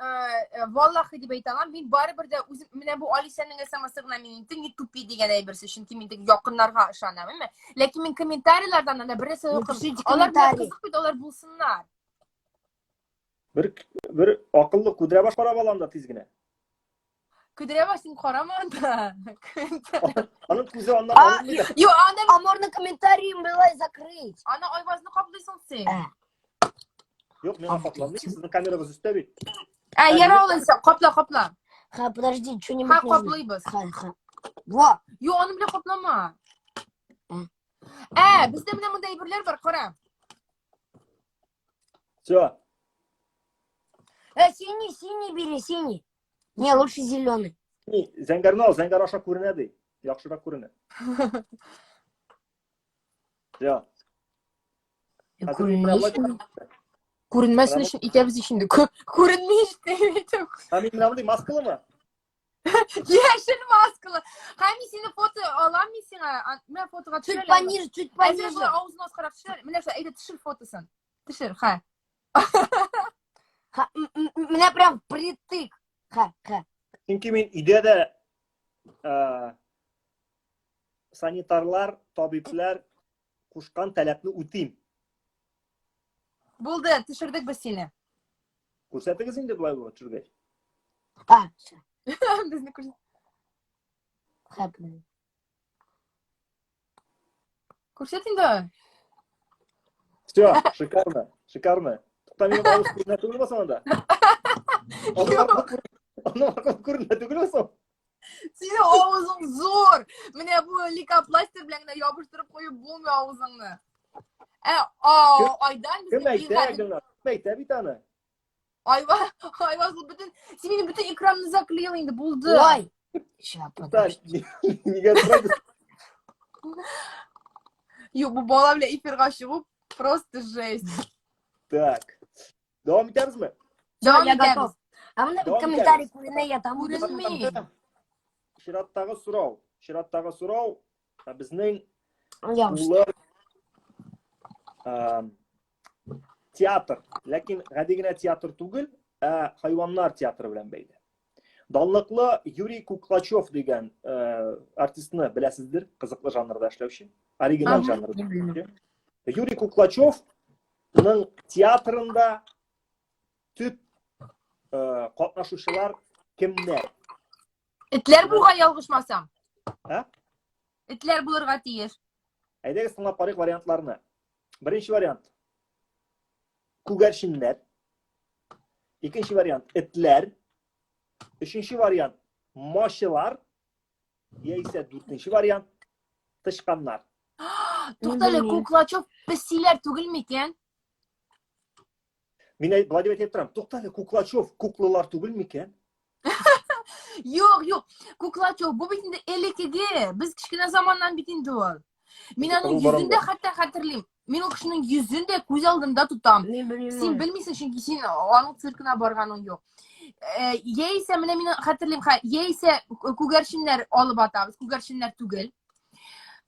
э, валлахи дип әйтә алам, мин барыбер дә үзем менә бу Алисәнең смс-ы гына мин инде не тупи дигән әйберсе, чөнки мин теге якыннарга ышанам, әйме? Ләкин мин комментарийлардан анда бер нәрсә укыйм. Напишите Алар белән комментарий. кызык бит, алар булсыннар. Бер бер акыллы күдрә баш карап ала анда тиз генә. Күдрә баш син карама анда. Аның күзе аннан А, алынмый да. Юк, анда А можно комментарии былай закрыть. аны Айвазны каплыйсың син. Ә. Юк, миңа капланмый, сезнең камерагыз өстә бит. Ә, яра алайса, капла, капла. Ха, подожди, что-нибудь Ха, нужно. каплыйбыз. Ха, ха. Во, Юк, аның белән каплама. Ә. Ә, бездә менә монда әйберләр бар, кара. Все. Э, синий, синий бери, синий. Не, лучше зеленый. Зәңгәрне ал, зәңгәр аша күренә ди. Яхшырак күренә. Все. Күренмәсен өчен итәбез ич инде. Күренми ич. Ә мин менә мондый маскалымы? Яшел маскалы. Һәм мин сине фото алам мин сиңа. Менә фотога төшер. Чуть пониже, чуть пониже. Авызын аскарак төшер. Менә шулай, әйдә төшер фотосын. Төшер, ха. Ха, менә прям притык. Ха, ха. Чөнки мин өйдә дә ә, санитарлар, табибләр кушкан таләпне үтим. Булды, төшердек без сине. Күрсәтегез инде болай булып төшергәч. А, всё. Безне күрсәт. Ха, блин. Күрсәт инде. Все, шикарно, шикарно. Тукта минем авыз күренә түгелме соң анда? Аның аркылы аның аркылы күренә түгелме соң? Синең авызың зур. Менә бу лейкопластырь белән генә ябыштырып куеп булмый авызыңны. Ә, Айдан Кем әйтә, Гөлнар? Кем әйтә бит аны? Айва, Айваз ул бөтен, син минем бөтен экранны заклеил инде, булды. Ой. Ща, подожди. Нигә сорайсыз? Юк, бу бала белән эфирга чыгу просто жесть. Так. Дәвам итәбезме? Дәвам Я итәбез. готов. А менә Дәвам комментарий итәбез. күренә, я там буду. Күренми. Чираттагы сорау. Чираттагы сорау ә, безнең Я уж. улы ә, театр. Ләкин гади генә театр түгел, ә хайваннар театры белән бәйле. Данлыклы Юрий Куклачев дигән ә, артистны беләсездер, кызыклы жанрда эшләүче, оригиналь Ага. жанрда эшләүче. Юрий Куклачевның театрында төп э, катнашучылар кемнәр? Этләр булга ялгышмасам. Ә? Этләр булырга тиеш. Әйдәгез тыңлап карыйк вариантларны. Беренче вариант. Күгәрченнәр. Икенче вариант этләр. Өченче вариант мачылар. Яисә дүртенче вариант тычканнар. Туктале, Куклачев песиләр түгел микән? Мин болай дип әйтеп торам. Туктале, Куклачев куклылар түгел микән? Юк, юк. Куклачев бу бит инде элеккеге. Без кечкенә заманнан бит инде ул. Мин аның йөзен дә хәтта хәтерлим. Мин ул кешенең йөзен дә күз алдымда тотам. Син белмисең, чөнки син аның циркына барганың юк. Э, яисә менә мин хәтерлим, яисә күгәрченнәр алып атабыз, күгәрченнәр түгел.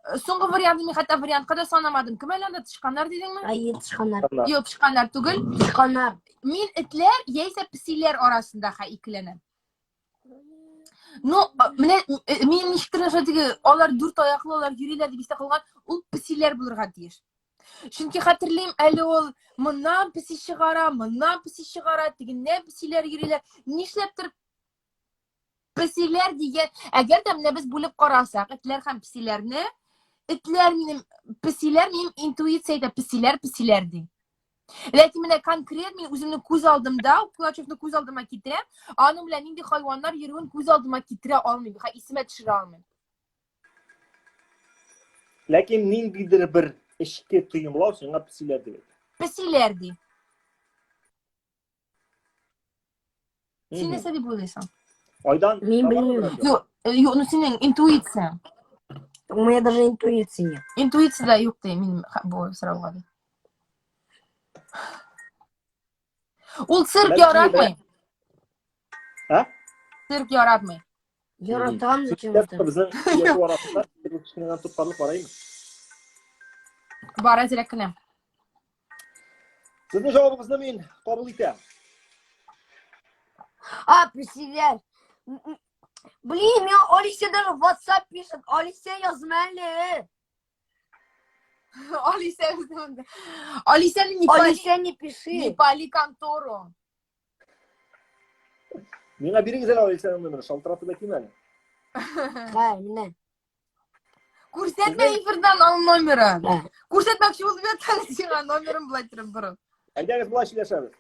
Э, соңгы вариантны мин хәтта вариантка да санамадым. Кем әле анда тычканнар дидеңме? Әйе, тычканнар. Юк, тычканнар түгел. Тычканнар. Мин этләр яисә песиләр арасында ха икеләнәм. Ну, менә э, мин ничектер шулай теге, алар дүрт аяклы, алар йөриләр дип истә калган, ул песиләр булырга тиеш. Чөнки хәтерлим, әле ул моннан песи чыгара, моннан песи чыгара, тегеннән песиләр йөриләр. Нишләптер песиләр дигән, әгәр дә менә без бүлеп карасак, этләр һәм песиләрне, этләр минем, песиләр минем интуиция әйтә, песиләр, песиләр ди. Ләкин менә конкрет мин үземнең күз алдымда, Кулачевны күз алдыма китерәм, аның белән нинди хайваннар йөрүен күз алдыма китерә алмыйм, ха исемә төшерә алмыйм. Ләкин ниндидер бер эчке тоемлау сиңа песиләр дип әйтә. Песиләр ди. Син нәрсә дип уйлыйсың? Айдан Мин белмим. Юк, э, юк, ну синең интуиция. У меня даже интуиции нет. Интуиция да юк ди минем бу сорауга. Ул цирк яратмый. А? Цирк яратмый. Яратам зачем-то. Безнең сөйләшү арасында кечкенәдән тоткарлык бар әйме? Бар әзрәк кенә. Сезнең җавабыгызны мин кабул итәм. А, представляешь? Блин, мне Алисия даже в WhatsApp пишет. Алисия язма әле. Алисия безнең. Алисия не пали. Алисия не пиши. Не пали контору. Миңа бирегез әле Алисияның номерын, шалтыратып әйтим әле. Ха, менә. Күрсәтмә эфирдан аның номерын. Да. Күрсәтмәкче булып ятам сиңа номерын былай торып борып. Әйдәгез болай сөйләшәбез.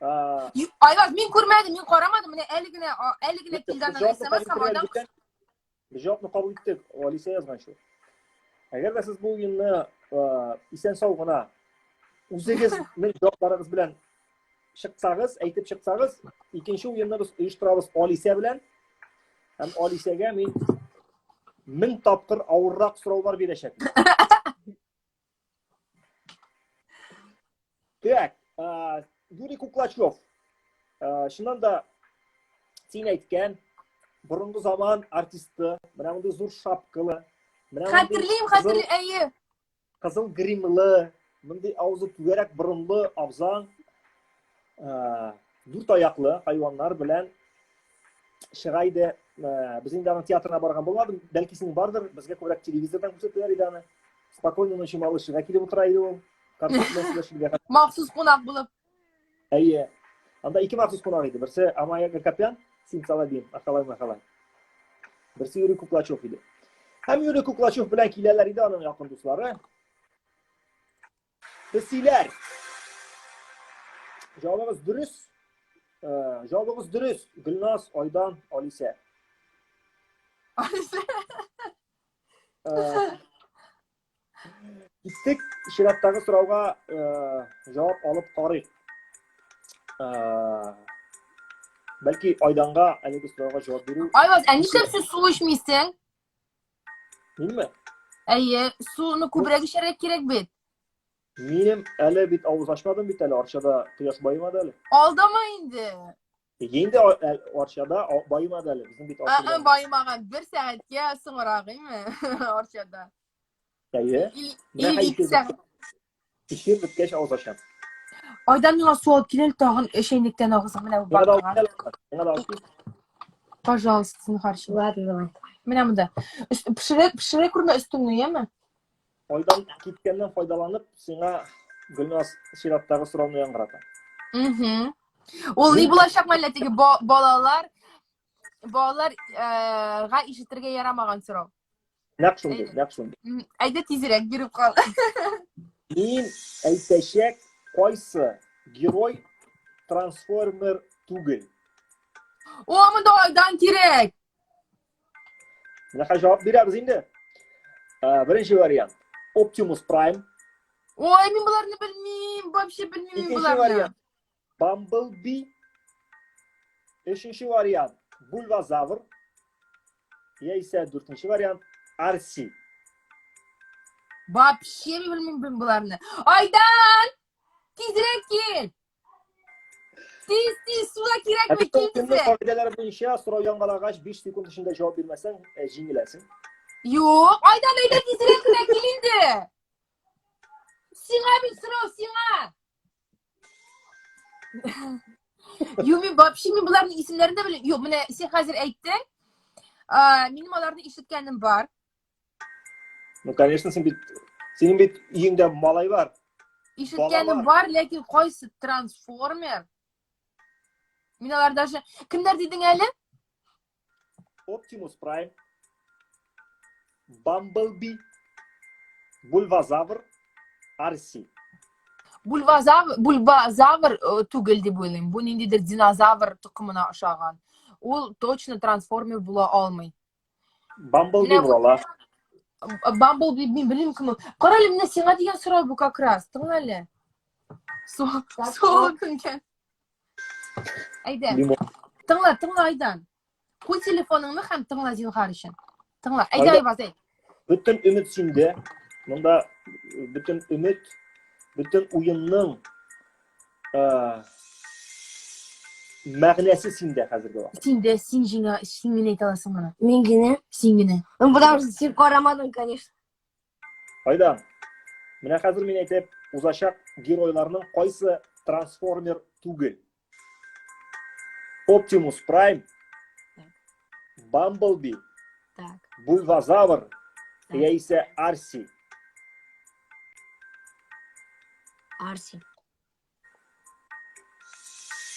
Айваз, мин күрмәдем, мин карамадым. Менә әле генә, әле генә килде аннан смс һәм айдан. Без җавапны кабул иттек, Алисә язган шул. Әгәр дә сез бу уенны исән-сау гына үзегезнең җавапларыгыз белән чыксагыз, әйтеп чыксагыз, икенче уенны без оештырабыз Алисә белән. Һәм Алисәгә мин мең тапкыр авыррак сораулар бирәчәкмен. Так, Юрий Куклачев. Чыннан да син әйткән борынгы заман артисты, менә мондый зур шапкалы, менә Хәтерлим, хәтерлим, әйе. Кызыл гримлы, мондый авызы түгәрәк борынлы абзаң дүрт аяклы хайваннар белән чыга иде. Без инде аның театрына барган булмадым, бәлки синең бардыр, безгә күбрәк телевизордан күрсәтәләр иде аны. Спокойно ночи малышыга килеп утыра иде ул. Концерт белән сөйләшергә. Махсус кунак булып. Әйе. Анда ике махсус кунак иде. Берсе Амая Гакопян, Симсалабин, Ахалай Махалай. Берсе Юрий Куклачев иде. Һәм Юрий Куклачев белән киләләр иде аның якын дуслары. Песиләр. Җавабыгыз дөрес. Э, җавабыгыз дөрес. Гөлназ, Айдан, Алисә. Алисә. Э, киттек чираттагы сорауга э, җавап алып карыйк. Бәлки Айданга әлеге сорауга җавап бирү. Айваз, ә нишләп син су эчмисең? Минме? Әйе, суны күбрәк эчәргә кирәк бит. Минем әле бит авыз ачмадым бит әле, Арчада кояш баемады әле. Алдымы инде? Инде Арчада баемады әле. Безнең бит Арчада. Баемаган. Бер сәгатькә соңрак, име? Арчада. Әйе. Или ике сәгать. Эфир беткәч авыз ачам. Айдан миңа су алып кил әле тагын чәйнектән агызып менә бу бакага. Миңа да алып кил. Пожалуйста, зинһар өчен. Ладно, давай. Менә монда. Пешерә, пешерә күрмә өстеңне, яме? Айдан киткәннән файдаланып, сиңа Гөлназ чираттагы сорауны яңгырата. Угу. Ул ни булачак мәллә теге балалар балалар э, га ишетергә ярамаган сорау. Нәкъ шундый, нәкъ шундый. Әйдә тизрәк биреп кал. Мин әйтәчәк кайсы герой трансформер түгел? О, монда айдан кирәк. Менә хәзер җавап бирәбез инде. Ә, беренче вариант. Оптимус Прайм. Ой, мин боларны белмим, вообще белмим Икенче боларны. вариант. Бамблби. Өченче вариант. Бульвазавр. Яисә дүртенче вариант. Арси. Вообще мин белмим мин боларны. Айдан! Тизрәк кил! Тиз, тиз, суда кирәкми, кил тизрәк. Кагыйдәләр буенча сорау яңгырагач 5 секунд эчендә җавап бирмәсәң, э, җиңеләсең. Юк, Айдан әйдә тизрәк кенә кил инде. Сиңа бит сорау, сиңа. Юк, мин вообще мин боларның исемнәрен дә белмим. Юк, менә син хәзер әйттең. Минем аларны ишеткәнем бар. Ну, конечно, син бит синең бит өеңдә малай бар. Ишеткәнем бар, ләкин кайсы трансформер? Мин алар даже кемнәр дидең әле? Оптимус Прайм, Бамблби, Бульвазавр, Арси. Бульвазавр, бульбазавр э, түгел дип уйлыйм. Бу ниндидер динозавр токымына ошаган. Ул точно трансформер була алмый. Бамблби Менә була ала. Бамблби мин белмим кем ул. Кара әле, менә сиңа дигән сорау бу как раз. Тыңла әле. Су Так, су кемгә? Әйдә. Лимон. Тыңла, тыңла Айдан. Куй телефоныңны һәм тыңла зинһар өчен. Тыңла. Әйдә, Айда. Айваз, әйт. Бөтен өмет синдә. Монда бөтен өмет, бөтен уенның мәгънәсе синдә хәзерге вакыт. Син дә, син җиңә, син генә әйтә аласың моны. Мин генә. Син генә. Ну, потому что син карамадың, конечно. Айдан, менә хәзер мин әйтеп узачак геройларның кайсы трансформер түгел? Оптимус Прайм, Бамблби, Так. Бульвазавр Так. яисә Арси. Арси.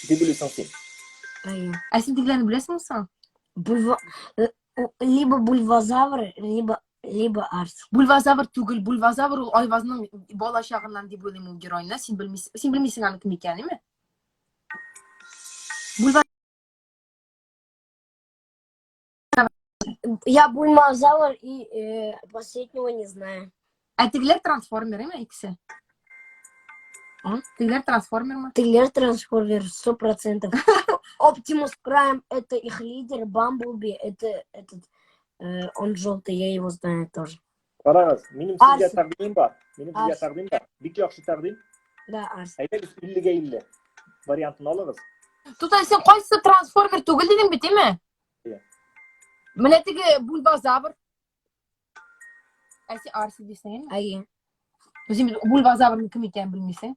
Дип уйлыйсың син. Әйе. Ә син тегеләрне беләсеңме соң? Бульва... э, Либо бульвазавр, либо либо Арси. Бульвазавр түгел, бульвазавр ул Айвазның бала чагыннан дип уйлыйм ул геройны. Син белмисең, син белмисең аның кем икәнен, әйме? Бульва Я бульвазавр и последнего не знаю. Ә тегеләр трансформер, әйме икесе? А? Тегеләр трансформермы? Тегеләр трансформер, 100%. Оптимус Прайм это их лидер, Бамблби это этот, он желтый, я его знаю тоже. Карагыз, минем сезгә Арси. тәкъдимем бар. Минем сезгә Арси. тәкъдим бар. Бик яхшы тәкъдим. Да, Арси. Әйдәгез 50-гә 50 вариантын алыгыз. Тутай, син кайсы трансформер түгел дидең бит, әйме? Иә. Менә теге бульбазавр. Ә син Арси дисең, әйме? Әйе. Син бит бульбазаврның кем икәнен белмисең.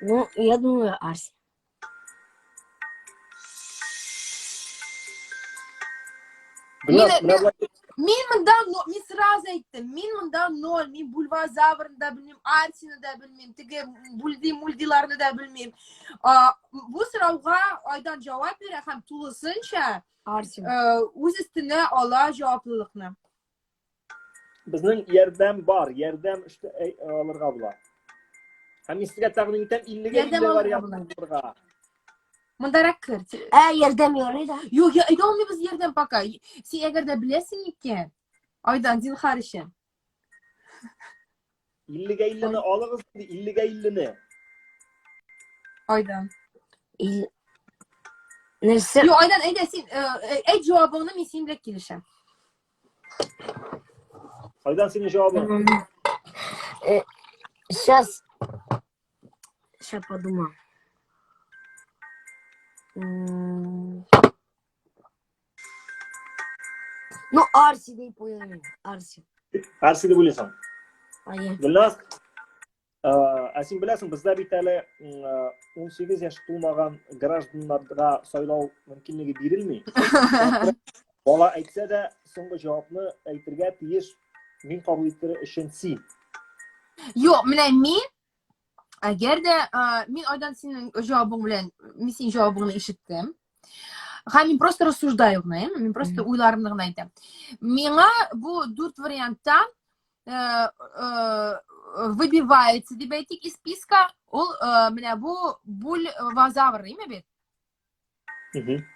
Ну, я думаю, Арси. Гөлназ, менә болай Мин монда, но, мин сразу әйттем, мин монда ноль, мин бульвазаврны да белмим, Арсины да белмим, теге бульди мульдиларны да белмим. Бу сорауга Айдан җавап бирә һәм тулысынча Арсин. үз өстенә ала җаваплылыкны. Безнең ярдәм бар, ярдәм алырга була. Һәм мин сезгә тәкъдим итәм 50-гә Ярдәм 50 алырга вариант була. алырга. Мондарак кер. Ә, ярдәм ярый да. Юк, я әйтә алмыйбыз ярдәм пока. Син әгәр дә беләсең икән, Айдан, зинһар өчен. 50-гә 50-не алыгыз инде, 50-гә 50-не. Айдан. Ил... Нәрсә? Юк, Айдан, әйдә син, әйт җавабыңны, мин синең белән килешәм. Айдан синең җавабың. Сейчас. Сейчас подумаю. Ну, Арси, дип уйлыйм. Арси. Арси дип уйлыйсың. Әйе. Гөлназ, ә син беләсең, бездә бит әле 18 яшь тулмаган гражданнарга сайлау мөмкинлеге бирелми. Бала әйтсә дә, соңгы җавапны әйтергә тиеш мин кабул итер өчен син. Юк, менә мин әгәр дә мин Айдан синең җавабың белән, мин синең җавабыңны ишеттем. Һәм мин просто рассуждаю гына, әйеме? Мин просто уйларымны гына әйтәм. Миңа бу дүрт варианттан выбивается, дип әйтик, из списка, ул менә бу бульвазавр, әйеме бит?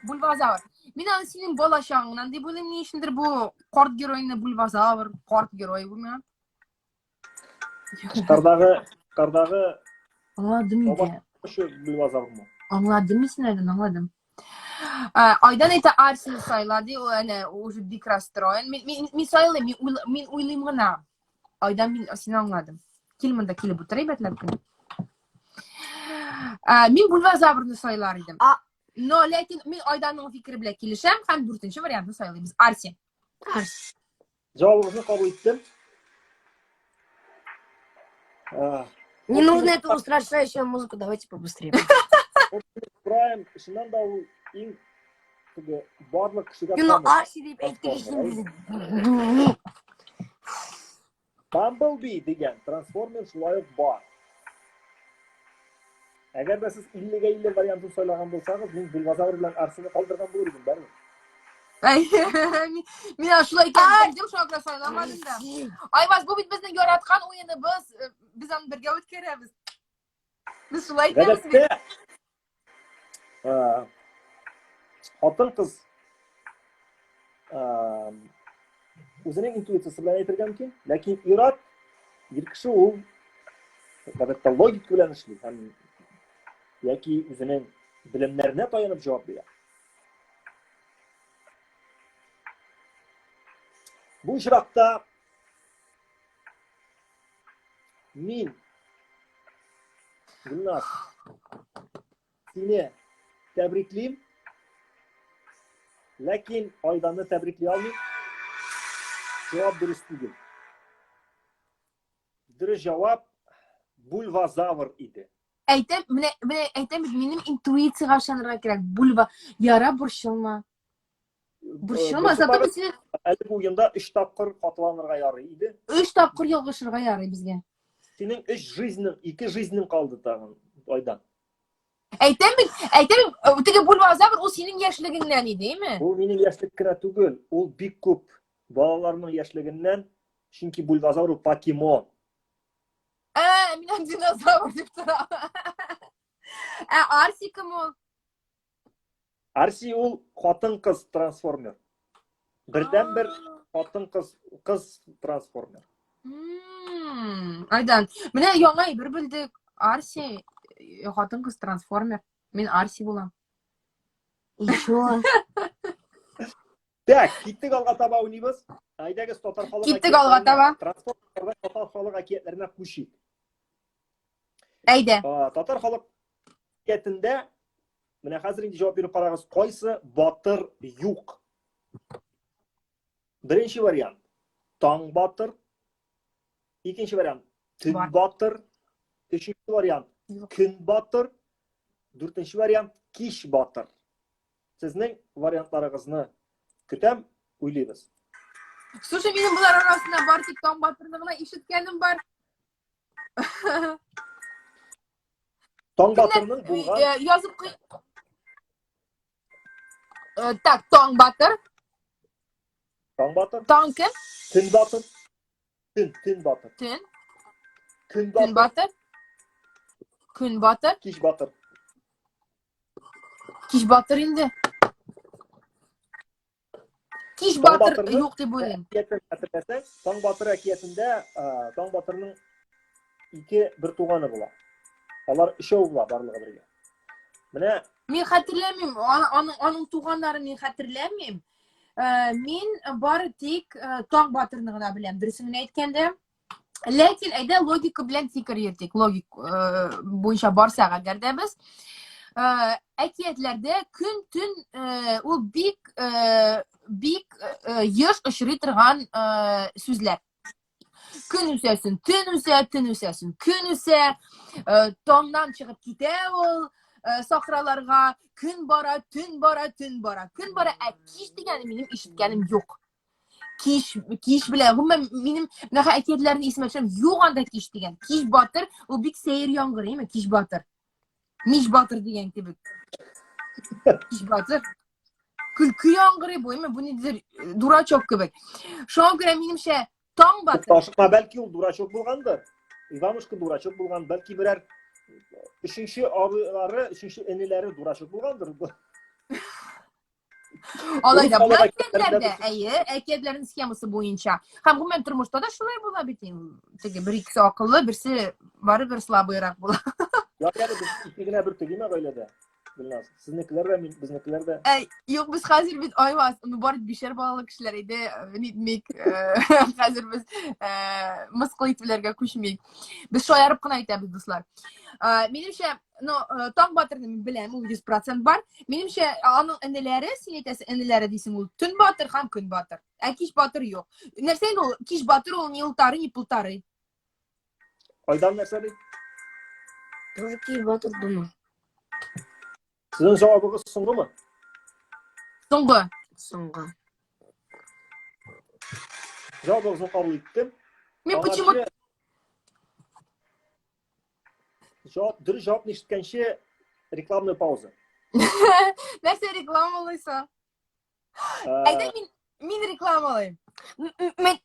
Бульвазавр. Мин аны синең бала чагыңнан дип уйлыйм, ни өчендер бу карт геройны бульвазавр, карт герой бу миңа. Кардагы, кардагы Аңладым инде. Шу бульвазаврмы? Аңладым мин сине, Айдан, аңладым. Айдан әйтә Арсены сайла ди, ул әнә уже бик расстроен. Мин, мин, мин сайлыйм, мин, уйл, мин уйлыйм гына. Айдан мин сине аңладым. Кил монда килеп утыр әйбәтләп кенә. Мин бульвазаврны сайлар идем. Но ләкин мин Айданның фикере белән килешәм һәм дүртенче вариантны сайлыйбыз. Арси. Арси. Җавабыгызны кабул иттем. Не нужно эту устрашающую музыку, давайте побыстрее. Прайм, чыннан да ул иң теге барлык кешегә Ну, таныш. Арси дип әйттек инде. Бамблби дигән трансформер шулай ук бар. Әгәр дә сез 50-гә 50 вариантын сайлаган булсагыз, мин Бульвазавр белән Арсены калдырган булыр идем, барыбер. Мин шулай икән белдем, шуңа күрә сайламадым да. Айваз, бу бит безнең яраткан уеныбыз, без аны бергә үткәрәбез. Без шулай итәбез бит. Гадәттә, хатын-кыз үзенең интуициясе белән әйтергә мөмкин, ләкин ир-ат, ир кеше ул гадәттә логика белән эшли һәм яки үзенең Белемнәренә таянып җавап бирә. Бу очракта мин Гөлназ сине тәбриклим. Ләкин Айданны тәбрикли алмыйм. Җавап дөрес түгел. Дөрес җавап бульвазавр иде. Әйтәм, менә менә әйтәм бит, минем интуициягә ышанырга кирәк. Бульва, яра борчылма. Борчылма, зато без сине Әле бу уенда 3 тапкыр хаталанырга ярый иде. 3 тапкыр ялгышырга ярый безгә. Синең 3 жизнең, 2 жизнең калды тагын, Айдан. Әйтәм бит, әйтәм бит, э, теге бульвазавр ул синең яшьлегеңнән иде, әйме? Ул минем яшьлек кенә түгел, ул бик күп балаларның яшьлегеннән, чөнки бульвазавр ул покемон. Ә, мин аны динозавр дип торам. Ә Арси кем ул? Арси ул хатын-кыз трансформер. Бердән-бер хатын-кыз кыз трансформер. Айдан, менә яңа әйбер белдек. Арси э, хатын-кыз трансформер. Мин Арси булам. Еще. Так, киттек алга таба уйныйбыз. Әйдәгез татар халык Киттек алга таба. Трансформерлар татар халык әкиятләренә күчик. Әйдә. Татар халык әкиятендә менә хәзер инде җавап биреп карагыз, кайсы батыр юк? Беренче вариант таң батыр. Икенче вариант төн батыр. Өченче вариант көн батыр. Дүртенче вариант кич батыр. Сезнең вариантларыгызны көтәм, уйлыйбыз. Слушай, минем болар арасында бар тик Таң Батырны гына ишеткәнем бар. Таң Батырның булган э, язып куй. Э, так, Таң Батыр. Таң Батыр. Таң кем? Төн Батыр. Төн, төн батыр. Төн. Көн батыр. Көн батыр. Көн батыр. Кич батыр. Кич батыр инде. Кич батыр юк дип уйлыйм. Әкиятен хәтерләсәң, Таң батыр әкиятендә Таң батырның ике бер туганы була. Алар өчәү була барлыгы бергә. Менә Мин хәтерләмим, аның аның туганнарын мин хәтерләмим. Мин бары тик Таң батырны гына беләм, дөресен генә әйткәндә. Ләкин әйдә логика белән фикер йөртик. Логик э, буенча барсак әгәр дә без э, әкиятләрдә көн төн э, ул бик э, бик э, еш очрый торган э, сүзләр. Көн үсәсен, төн үсә, төн үсәсен, көн үсә, э, таңнан чыгып китә ул э, сахраларга, көн бара, төн бара, төн бара, көн бара, ә кич дигәне минем ишеткәнем юк. Кич, кич белән, гомумән, минем менә әкиятләрне исемә төшерәм, юк анда кич дигән. Кич батыр, ул бик сәер яңгырый, әйме, кич батыр. Мич батыр дигән кебек. Кич батыр. Көлке яңгырый бу, әйме, бу ниндидер э, дурачок кебек. Шуңа күрә минемчә, таң батыр. Ташыкма бәлки ул дурачок булгандыр. Иванушка дурачок булган, бәлки берәр өченче абыйлары, өченче энеләре дурачок булгандыр. Алай да була әкиятләрдә, әйе, әкиятләрнең схемасы буенча. Һәм гомумән тормышта да шулай була бит инде. Теге бер икесе акыллы, берсе барыбер слабыйрак була. Ярый әле без ике генә бер тегеме гаиләдә. Гөлназ, сезнекеләр дә, мин, безнекеләр дә. Әй, юк, без хәзер бит айваз, ну бар бишәр балалы кешеләр иде, нитмик, хәзер без мыскыл итүләргә күчмик. Без шаярып кына әйтәбез, дуслар. Минемчә, но э, таң батырны мин беләм ул 100% бар минемчә аның энеләре син әйтәсең энеләре дисең ул төн батыр һәм көн батыр ә кич батыр юк нәрсә инде ул кич батыр ул ни ултары ни пултары Айдан нәрсә ди Тоже кич батыр думаю. Сезнең җавабыгыз соңгымы? Соңгы. Соңгы. Җавабыгызны кабул иттем. Мин почему Җавап, дөрес җавапны ишеткәнче рекламная пауза. Нәрсә рекламалыйсың? Әйдә мин мин рекламалыйм. Мин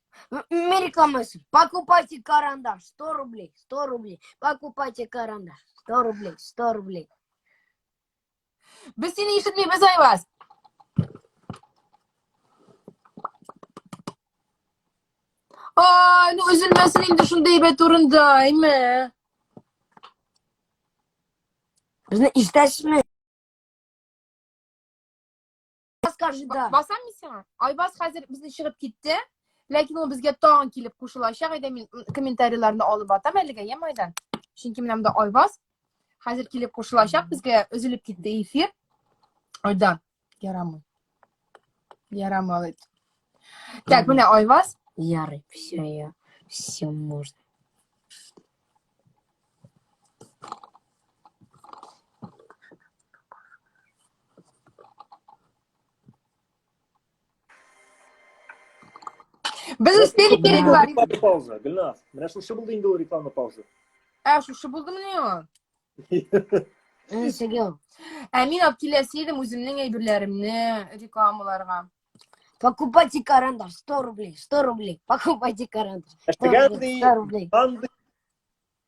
мин рекламалыйм. Покупайте карандаш 100 рублей, 100 рублей. Покупайте карандаш 100 рублей, 100 рублей. Без сине ишетмибез, Айваз. Ай, ну өзелмәсен инде шундый әйбәт урында, әйме? Безне ишетәсезме? Скажи да. Басам мин сиңа. Айбаз хәзер безне чыгып китте. Ләкин ул безгә тагын килеп кушылачак. Әйдә мин комментарийларны алып атам әлегә, я Майдан. Чөнки менә монда Айбаз хәзер килеп кушылачак безгә өзелеп китте эфир. Айдан, ярамый. Ярамый алай. Так, менә Айваз. Ярый, все, я, все можно. Без успели переговорить. Реклама пауза, Гөлназ. Менә шушы булды инде ул реклама пауза. Ә, шушы булдымыни ул? Сергей. Ә мин алып киләсе идем үземнең әйберләремне рекламаларга. Покупайте карандаш, 100 рублей, 100 рублей. Покупайте карандаш. 100 рублей, 100 рублей.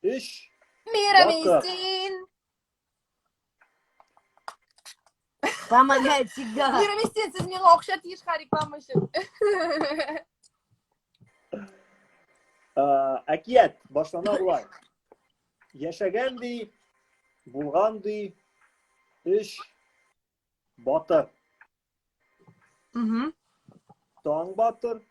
Өч. Мирамистин. Помогает всегда. Мирамистин, сез миңа акча тиеш ха реклама өчен. Әкият башлана болай. Яшәгән ди, булган ди, өч батыр. Угу. Таң батыр.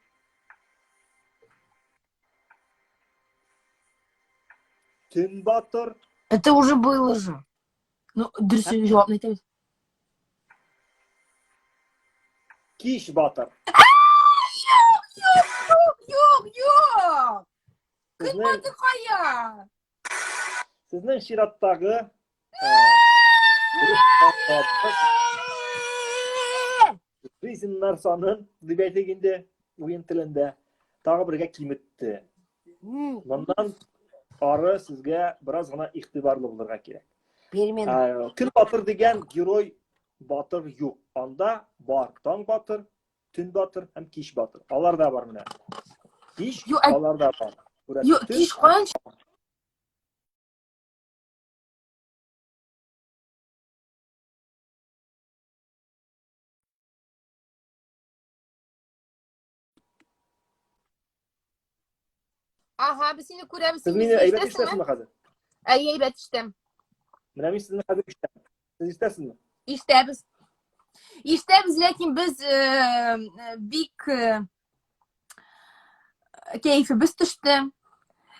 Төн батыр. Это уже было же. Ну, дөрес җавапны әйтәбез. Кич батыр. Юк, юк, юк, юк. Көн батыр кая? Сезнең чираттагы Жизньнар санын, дип әйтик инде, уен телендә, тагы бергә киметте. Моннан ары сезгә бераз гына игътибарлы булырга кирәк. Перемена. Көн батыр дигән герой батыр юк. Анда бар таң батыр, төн батыр һәм кич батыр. Алар да бар менә. Кич, алар да бар. Юк, кич каян Ага, без сине күрәбез. Сез мине әйбәт ишетәсезме хәзер? Әйе, әйбәт ишетәм. Менә мин сезне хәзер ишетәм. Сез ишетәсезме? Ишетәбез. Ишетәбез, ләкин без э, э, бик э, кәефебез төште.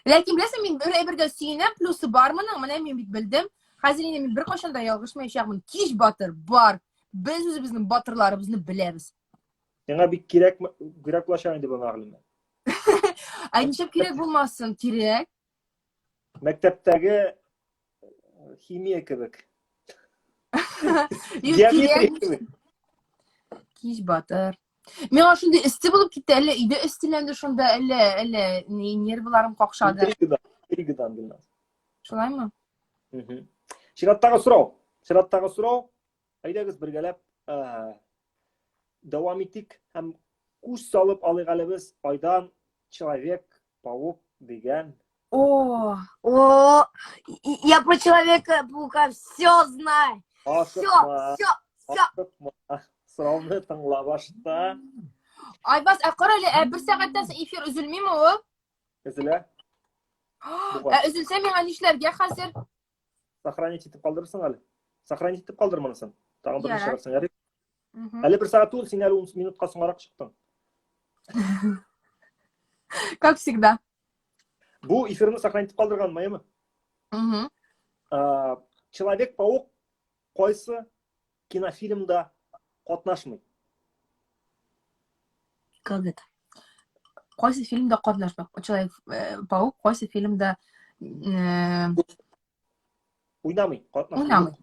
Ләкин беләсең, мин бер әйбергә сөенәм, плюсы бар моның, менә мин бит белдем. Хәзер инде мин беркайчан да ялгышмаячакмын. Кич батыр бар. Без үзебезнең батырларыбызны беләбез. Сиңа бик кирәк кирәк булачак инде бу мәгълүмат. Ә ничек кирәк булмасын? Кирәк. Мәктәптәге химия кебек. Геометрия кебек. Кич батыр. Миңа шундый эссе булып китте, әллә өйдә эсселәнде шунда, әллә әллә нервыларым какшады. Интригадан, интригадан Гөлназ. Шулаймы? Чираттагы сорау. Чираттагы сорау. Әйдәгез бергәләп дәвам итик һәм күз салып алыйк әле без Айдан Человек паук дигән. О, о, я про Человека-паука все знаю. Все, все, все. Сорауны тыңла башта. Айбаз, ә кара әле, ә бер сәгатьтән соң эфир өзелмиме ул? Өзелә. Ә өзелсә миңа нишләргә хәзер? Сохранить итеп калдырырсың әле. Сохранить итеп калдыр монысын. Тагын берне чыгарсың, ярый. Әле бер сәгать түгел, син әле 10 минутка соңарак чыктың. Как всегда. Бу эфирны сохранить итеп калдырган, әйеме? Человек-паук кайсы кинофильмда катнашмый? Как это? Кайсы фильмда катнашмый? Человек-паук кайсы фильмда Уйнамый, катнашмый. Уйнамый.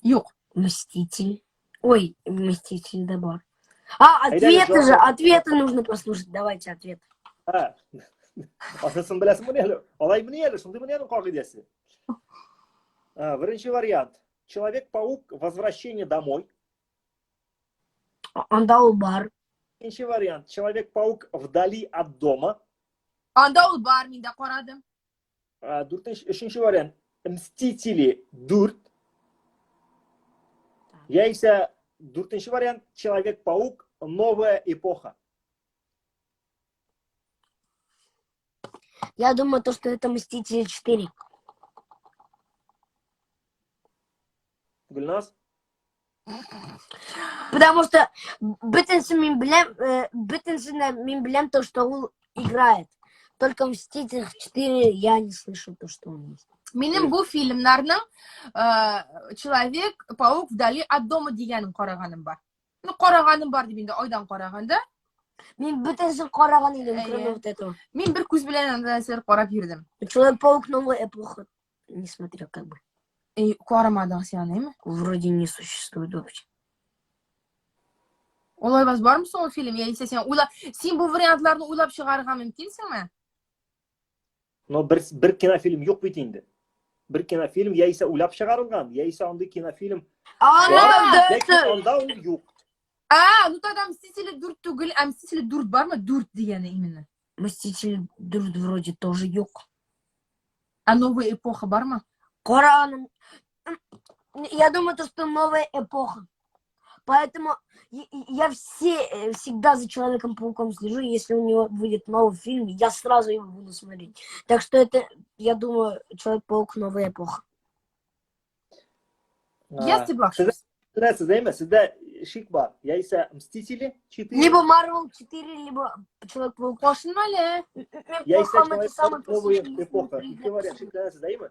Юк. Мститель. Ой, Мститель да бар. А, ответы же, ответы нужно послушать. Давайте ответ. А, анысын беләсеңме әле? Алай мени әле, шундый мени аның кагыйдәсе? Беренче вариант. Человек-паук Возвращение домой. Анда ул бар. Икенче вариант. Человек-паук Вдали от дома. Анда ул бар, мин дә карадым. Дүртенче, өченче вариант. Мстители 4. Яисә дүртенче вариант. Человек-паук Новая эпоха. Я думаю, то, что это Мстители 4. Гөлназ? Потому что бөтенесен мин беләм, э, бөтенесен дә мин беләм то, что ул играет. Только в Мстителях 4 я не слышу то, что он есть. Минем бу фильмнарның э, Человек-паук вдали от дома дигәнен караганым бар. Ну, караганым бар дип инде айдан караганда. Мин бөтенесен караган идем, Әйе. кроме вот этого. Мин бер күз белән анда нәрсәләр карап йөрдем. Человек-паук новая эпоха. Не смотрел как бы. Эй, карамадың син аны, әйме? Вроде не существует вообще. Олай бас бармы соң ул фильм? Яисә син уйла, син бу вариантларны уйлап чыгарырга мөмкинсеңме? Но бер, бер кинофильм юк бит инде. Бер кинофильм яисә уйлап чыгарылган, яисә андый кинофильм А, бар, ләкин анда ул юк. А, ну тогда Мстители 4 түгел, а Мстители 4 бармы? 4 дигәне именно. Мстители 4 вроде тоже юк. А новая эпоха бармы? Коран. Я думаю, то, что новая эпоха. Поэтому я все, э, всегда за Человеком-пауком слежу. Если у него выйдет новый фильм, я сразу его буду смотреть. Так что это, я думаю, Человек-паук новая эпоха. Я соглашусь. Сездә әйме, сездә шик бар. Яисә Мстители 4. Либо Marvel 4, либо Человек-паук. Кошынма әле. Яисә Человек-паук новая эпоха. Ике вариант шикләнәсез, әйме?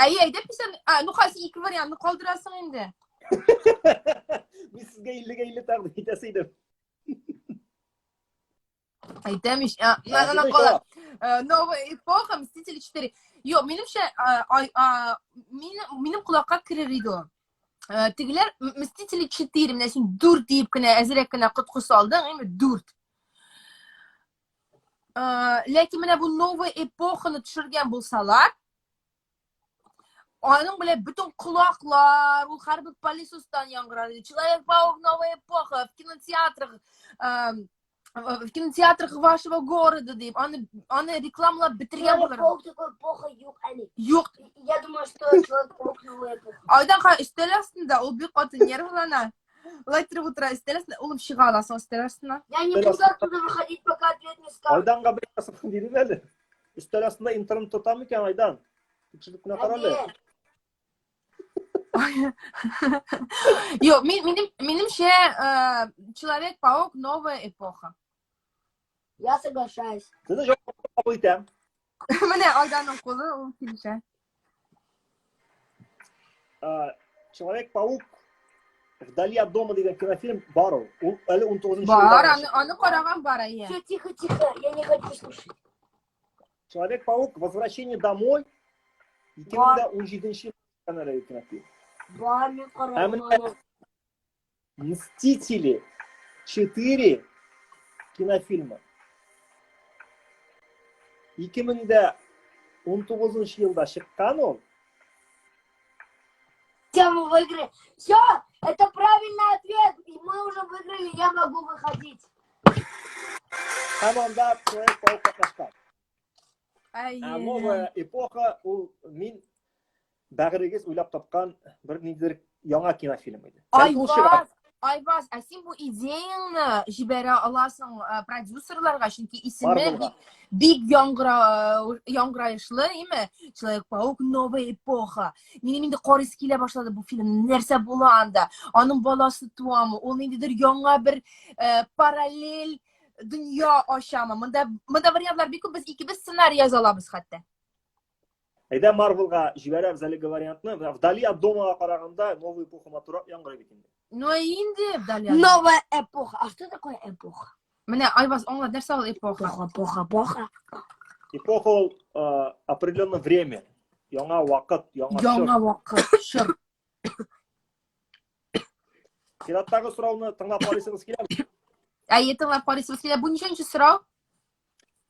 Әйе, әйдә писән. А, ну хәзер ике вариантны калдырасың инде. Мин сезгә 50-гә 50 тәкъдим итәсе идем. Әйтәм ич, ана кала. Э, новая эпоха, Мстители 4. Юк, минемчә, минем колакка керер иде ул. Э, тегеләр Мстители 4, менә син 4 диеп кенә әзрәк кенә коткы салдың, әйме 4. Э, ләкин менә бу новая эпоханы төшергән булсалар, аның белән бөтен колаклар, ул һәрбер пылесостан яңгырар иде. Человек-паук, новая эпоха, в кинотеатрах, в кинотеатрах вашего города дип, аны аны рекламалап бетергән булыр. Человек-паук такой эпоха юк әле. Юк. Я думаю, что Человек-паук новая эпоха. Айдан ха өстәл астында ул бик каты нервлана. Лай торып утыра өстәл астында, улым чыга аласың өстәл астына. Я не буду оттуда выходить, пока ответ не скажут. Айданга бер басып дидем әле. Өстәл астында интернет тота микән Айдан? Тикшереп кенә кара әле. Юк, мин минем минемчә, э, Человек-паук новая эпоха. Я соглашаюсь. Сезне җавапны кабул итәм. Менә Айданның кулы ул килешә. Человек-паук Вдали от дома дигән кинофильм бар ул. Ул әле 19 Бар, аны, аны караган бар, әйе. Все, тихо, тихо, я не хочу слушать. Человек-паук Возвращение домой 2017 елда әлеге кинофильм. Бар, мин караган. Мстители 4 кинофильмы. 2019 елда чыккан ул. Все, мы выиграли. Все, это правильный ответ. И мы уже выиграли, я могу выходить. Һәм анда Человек-паук катнашкан. Әйе. Ә новая эпоха ул мин бәгырегез уйлап тапкан бер ниндидер яңа кинофильм иде. Бәлки ул чыгар. Айваз, Айваз, ә син бу идеяңны җибәрә аласың э, продюсерларга, чөнки исеме Марвелга. бик, бик яңгыра, яңгырашлы, име? Человек-паук, новая эпоха. Минем инде карыйсы килә башлады бу фильм. Нәрсә була анда? Аның баласы туамы? Ул ниндидер яңа бер э, параллель дөнья ачамы? Монда монда вариантлар бик күп, без икебез сценарий яза алабыз хәтта. Әйдә Марвелга җибәрәбез әлеге вариантны. Менә Вдали от дома караганда новая эпоха матуррак яңгырый бит инде. Ну инде вдали от дома. Новая эпоха. А что такое эпоха? Менә Айваз аңлат, нәрсә ул эпоха? Эпоха, эпоха, эпоха. Эпоха ул э, определенное время, яңа вакыт, яңа чор. Яңа вакыт, чор. Чираттагы сорауны тыңлап карыйсыгыз киләме? Әйе, тыңлап карыйсыбыз килә. Бу ничәнче сорау?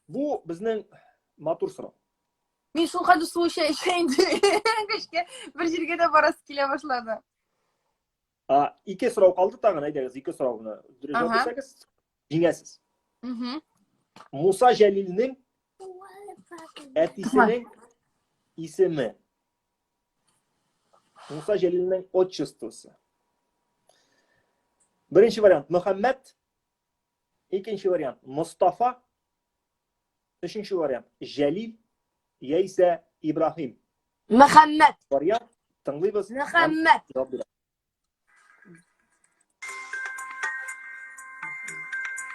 Бу безнең матур сорау. Мин шул хәтле су эчә эчә инде. Көчкә бер җиргә дә барасы килә башлады. А, ике сорау калды тагын, әйдәгез, ике сорауны дөрес җавап Ага. бирсәгез, җиңәсез. Мгм. Муса Җәлилнең әтисенең исеме. Муса Җәлилнең отчествосы. Беренче вариант Мөхәммәд, икенче вариант Мостафа, өченче вариант Җәлил яисә Ибраһим. Мөхәммәд. Вариант тыңлыйбыз. Мөхәммәд. Җавап бирә.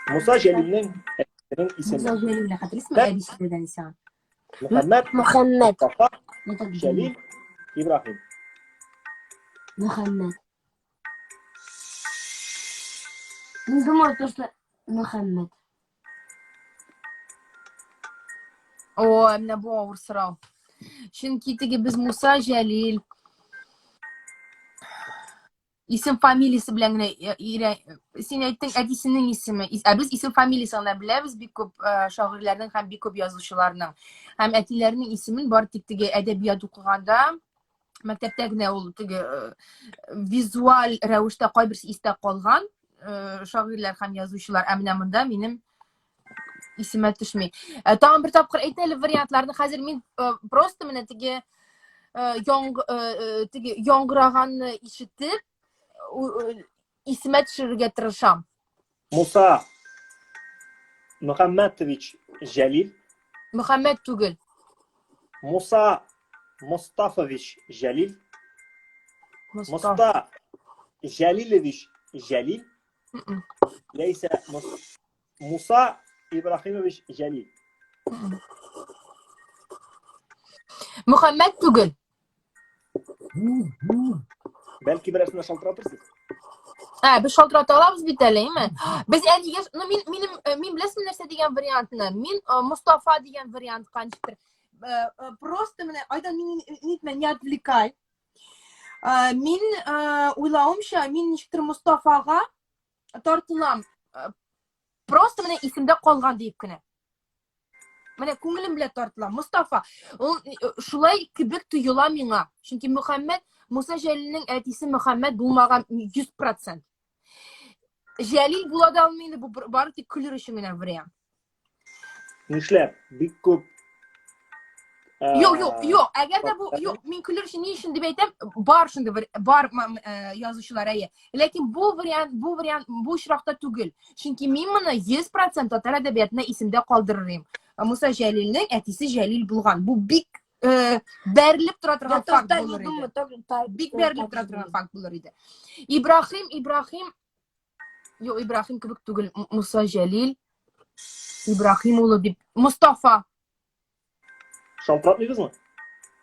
Муса Җәлилнең әтисенең исеме. Муса Җәлилне хәтерлисеңме? Әбисе дигән сиңа. Мөхәммәд, Мөхәммәд. Мустафа, Җәлил, Ибраһим. Мөхәммәд. Не думаю, то, что Мөхәммәд. О, менә бу авыр сорау. Чөнки теге без Муса Җәлил исем фамилиясе белән генә өйрә син әйттең әтисенең исеме. Ә без исем фамилиясен генә беләбез бик күп шагыйрьләрнең һәм бик күп язучыларның. Һәм әтиләренең исемен бары тик теге әдәбият укыганда мәктәптә генә ул теге визуаль рәвештә кайберсе истә калган шагыйрьләр һәм язучылар. Ә менә монда минем исемә төшми. Ә, тагын бер тапкыр әйт әле вариантларны. Хәзер мин э, просто менә теге э, яң, э, э, теге яңгыраганны ишетеп, э, исемә төшерергә тырышам. Муса Мөхәммәтович Җәлил. Мөхәммәт түгел. Муса Мостафович Җәлил. Муста Җәлилович Җәлил. Яисә Муса Ибрахимович Җәлил. Мөхәммәт түгел. Бәлки берәрсенә шалтыратырсыз? Ә, без шалтырата алабыз бит әле, әйме? Без әнигә, ну мин минем э, мин беләсеңме нәрсә дигән вариантны? Мин э, Мустафа дигән вариантка ничектер. Э, просто менә Айдан мине нитмә, не отвлекай. Мин уйлавымча, мин ничектер Мустафага тартылам. Просто менә исемдә калган диеп кенә. Менә күңелем белән тартыла. Мустафа. Ул шулай кебек тоела миңа. Чөнки Мөхәммәд, Муса Җәлилнең әтисе Мөхәммәд булмаган 100%. Җәлил була да алмый инде, бу бары тик көлер өчен генә вариант. Нишләп? Бик күп. Юк, юк, юк. Әгәр дә бу, юк, мин көлер өчен ни өчен дип әйтәм, бар шундый бер бар язучылар әйе. Ләкин бу вариант, бу вариант бу очракта түгел. Чөнки мин моны 100% татар әдәбиятына исемдә калдырыр идем. Муса Җәлилнең әтисе Җәлил булган. Бу бик бәрелеп тора торган факт булыр иде. Бик бәрелеп тора торган факт булыр иде. Ибраһим, Ибраһим Юк, Ибраһим кебек түгел, Муса Җәлил, Ибраһим улы дип. Мостафа. Шалтыратмыйбызмы?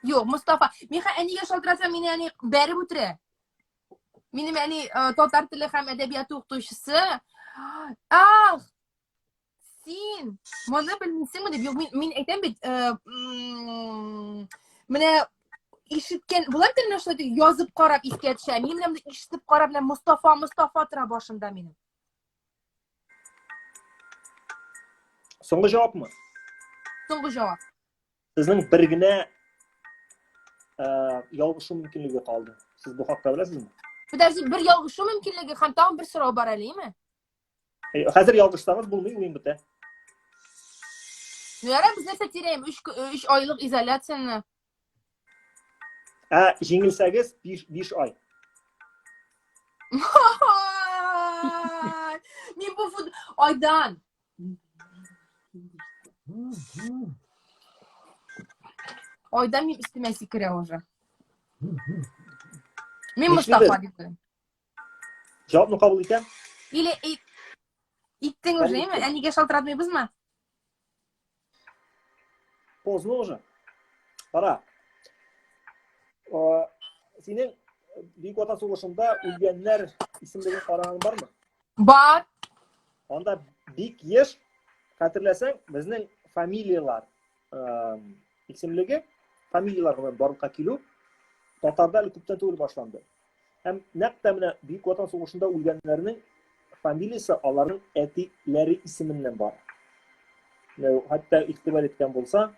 Юк, Мостафа. Мин әнигә шалтыратсам, мине әни бәреп үтерә. Минем әни э, татар теле һәм әдәбияты укытучысы. Ах, Син моны белмисеңме дип, юк, мин, мин әйтәм бит, э, менә ишеткән, була бит менә шулай дип язып карап искә төшә. Мин менә моны ишетеп карап, менә Мостафа, Мостафа тора башымда минем. Соңгы җавапмы? Соңгы җавап. Сезнең бер генә э, ялгышу мөмкинлеге калды. Сез бу хакта беләсезме? Подожди, бер ялгышу мөмкинлеге һәм тагын бер сорау бар әле, име? Хәзер ялгышсагыз булмый, уен бетә. Ну ярар, без нәрсә теряем? 3 3 айлык изоляцияне. Ә җиңелсәгез 5 5 ай. Мин бу фут Айдан. Айдан мин өстемә сикерә уже. Мин Мостафа дип уйлыйм. Җавапны кабул итәм. Или иттең уже, әйме? Әнигә шалтыратмыйбызмы? Поздно уже. Кара. Синең Бөек Ватан сугышында үлгәннәр исемлеген караган бармы? Бар. Анда бик еш, хәтерләсәң, безнең фамилияләр исемлеге, фамилияләр белән барлыкка килү татарда әле күптән түгел башланды. Һәм нәкъ тә менә Бөек Ватан сугышында үлгәннәрнең фамилиясе аларның әтиләре исеменнән бара. Менә хәтта игътибар иткән булса,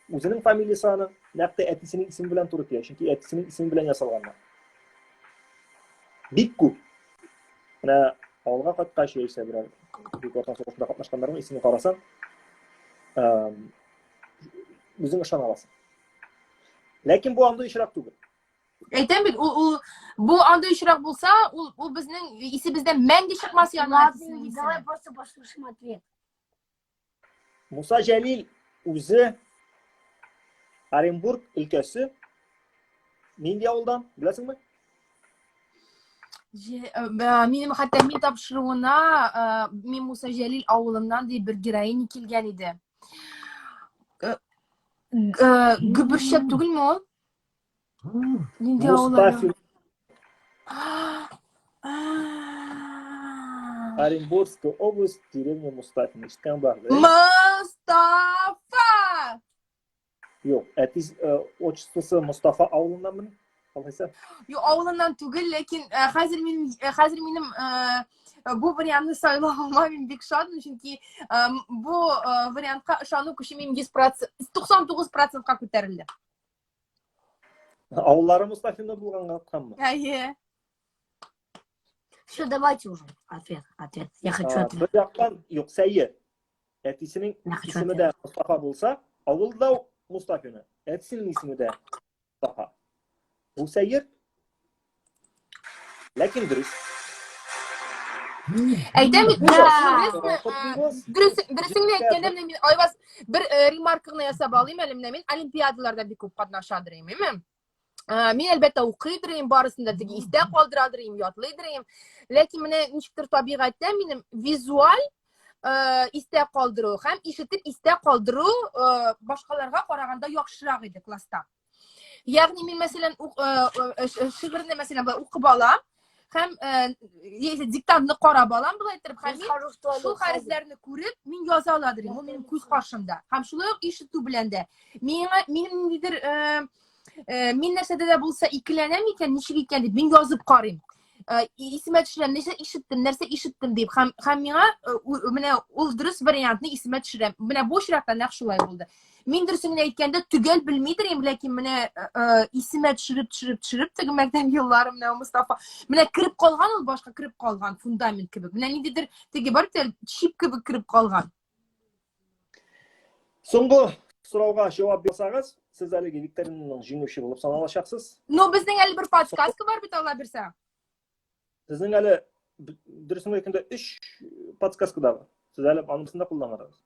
үзенең фамилиясе аның нәкъ тә әтисенең исеме белән туры килә, чөнки әтисенең исеме белән ясалганнар. Бик күп. Менә авылга кайткач яисә берәр Бөек Ватан сугышында катнашканнарның исемен карасаң, үзең ышана аласың. Ләкин бу андый очрак түгел. Әйтәм бит, ул, ул бу андый очрак булса, ул, ул безнең исебездән мәңге чыкмас яңа Ладно, давай просто послушаем ответ. Муса Җәлил үзе Оренбург өлкәсе нинди авылдан, беләсеңме? Минем хәтта мин тапшыруына мин Муса Җәлил авылыннан дип бер героиня килгән иде. Гөберчәк түгелме ул? Нинди авыл? Мустафин. Оренбургская область, деревня Мустафин. Ишеткән бар. Мустафа! Юк, әти э, отчествосы Мостафа авылыннанмыни? Алайса. Юк, авылыннан түгел, ләкин э, хәзер мин э, хәзер минем бу вариантны сайлавыма мин бик шатмын, чөнки бу вариантка ышану көче минем 100%, 99%-ка күтәрелде. Авыллары Мостафинда булганга атканмы? Әйе. Все, давайте уже. Ответ, ответ. Я хочу ответ. Бер яктан, юк, сәер. Әтисенең исеме дә Мостафа булса, авылда ук Мустафина. Әтисенең исеме дә Мостафа. Бу сәер. Ләкин дөрес. Әйтәм бит, дөрес, дөресен әйткәндә менә мин Айваз бер э, ремарка гына ясап алыйм әле менә мин олимпиадаларда бик күп катнашадыр идем, Э, мин әлбәттә укыйдыр идем барысын да теге истә калдырадыр идем ятлыйдыр идем ләкин менә ничектер табигатьтә минем визуаль э, истә калдыру һәм ишетеп истә калдыру э, башкаларга караганда яхшырак иде класста ягъни мин мәсәлән шигырьне мәсәлән былай укып алам һәм яисә диктантны карап алам болай иттереп һәм мин шул хәрефләрне күреп мин яза аладыр идем ул минем күз каршымда һәм шулай ук ишетү белән дә миңа минем ниндидер Э, мин нәрсәдә дә булса икеләнәм икән, ничек икән дип, мин язып карыйм. Э, исемә төшерәм, нәрсә ишеттем, нәрсә ишеттем дип. Һәм, һәм миңа э, менә ул дөрес вариантны исемә төшерәм. Менә бу очракта нәкъ шулай булды. Мин дөресен генә әйткәндә төгәл белмидер идем, ләкин менә исемә төшереп, төшереп, төшереп теге мәктәп еллары менә Мостафа. Менә кереп калган ул башка кереп калган фундамент кебек. Менә ниндидер теге бар бит чип кебек кереп калган. Соңгы сорауга җавап бирсәгез, сез әлеге викторинаның җиңүче булып саналачаксыз. Ну, безнең әле бер подсказка бар бит, Алла бирсә. Сезнең әле дөресен әйткәндә 3 подсказка да бар. Сез әле анысын да кулланмадыгыз.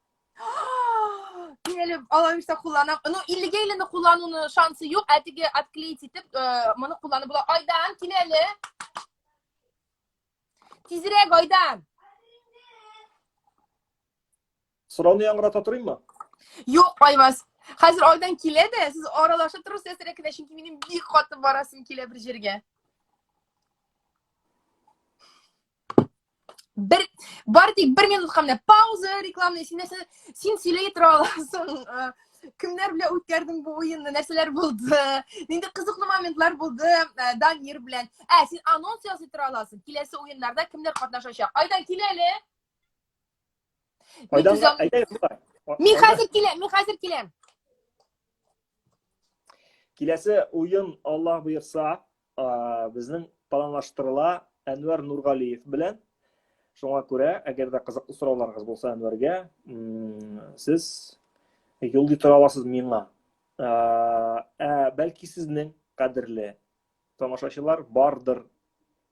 Мин әле Алла бирсә кулланам. Ну, 50-гә 50-не куллануның шансы юк, ә теге отклеить итеп, э, моны кулланып була. Айдан, кил әле. Тизрәк, Айдан. Сорауны яңгырата торыйммы? Юк, Айваз. Хәзер Айдан килә дә, сез аралашып торырсыз әзрәк кенә, чөнки минем бик каты барасым килә бер җиргә. Бер бар тик бер минутка менә пауза рекламный, син нәрсә, син сөйли тора аласың. Э, кемнәр белән үткәрдең бу уенны, нәрсәләр булды, нинди кызыклы моментлар булды э, Данир белән. Ә, син анонс ясый тора аласың. Киләсе уеннарда кемнәр катнашачак? Айдан кил әле. Айданга, әйдә, Мин хәзер киләм, мин хәзер киләм. Киләсе уен Аллаһ боерса, безнең планлаштырыла Әнвәр Нургалиев белән. Шуңа күрә, әгәр дә кызыклы сорауларыгыз булса Әнвәргә, сез юллый тора аласыз миңа. Ә бәлки сезнең кадерле тамашачылар бардыр,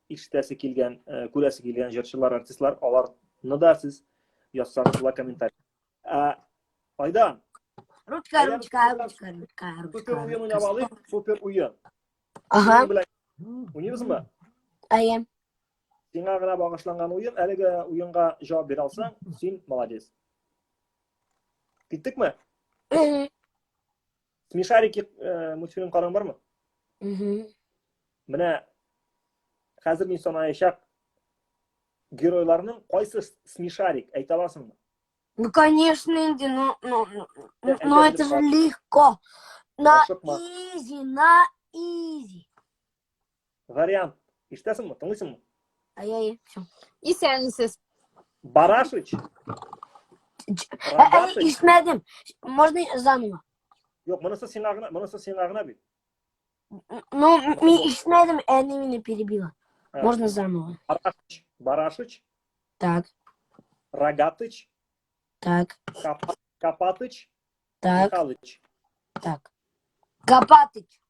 ишетәсе килгән, э, күрәсе килгән җырчылар, артистлар, аларны да сез язсагыз була комментарий. Ә, Айдан. Ручка, ручка, ручка, ручка, ручка. Супер уен уйнап алыйк, супер уен. Ага. Уйныйбызмы? Әйе. Сиңа гына багышланган уен, әлеге уенга җавап бирә алсаң, син молодец. Киттекме? Смешарики э, мультфильм караган бармы? Менә хәзер мин санаячак геройларның кайсы смешарик әйтә аласыңмы? Ну, конечно, инде, ну, ну, ну, ну, ну это же легко. На изи, на изи. Вариант. Ишетәсеңме? Тыңлыйсыңмы? Ай-яй, все. Исәнмесез. Барашыч. Ә, ишетмәдем. Можно заново? Юк, монысы сиңа гына, монысы сиңа гына бит. Ну, мин ишетмәдем, әни мине перебила. Можно заново. Барашыч. Барашыч. Так. Рогатыч. Так. Копатыч. Так. Михалыч. Так. Копатыч.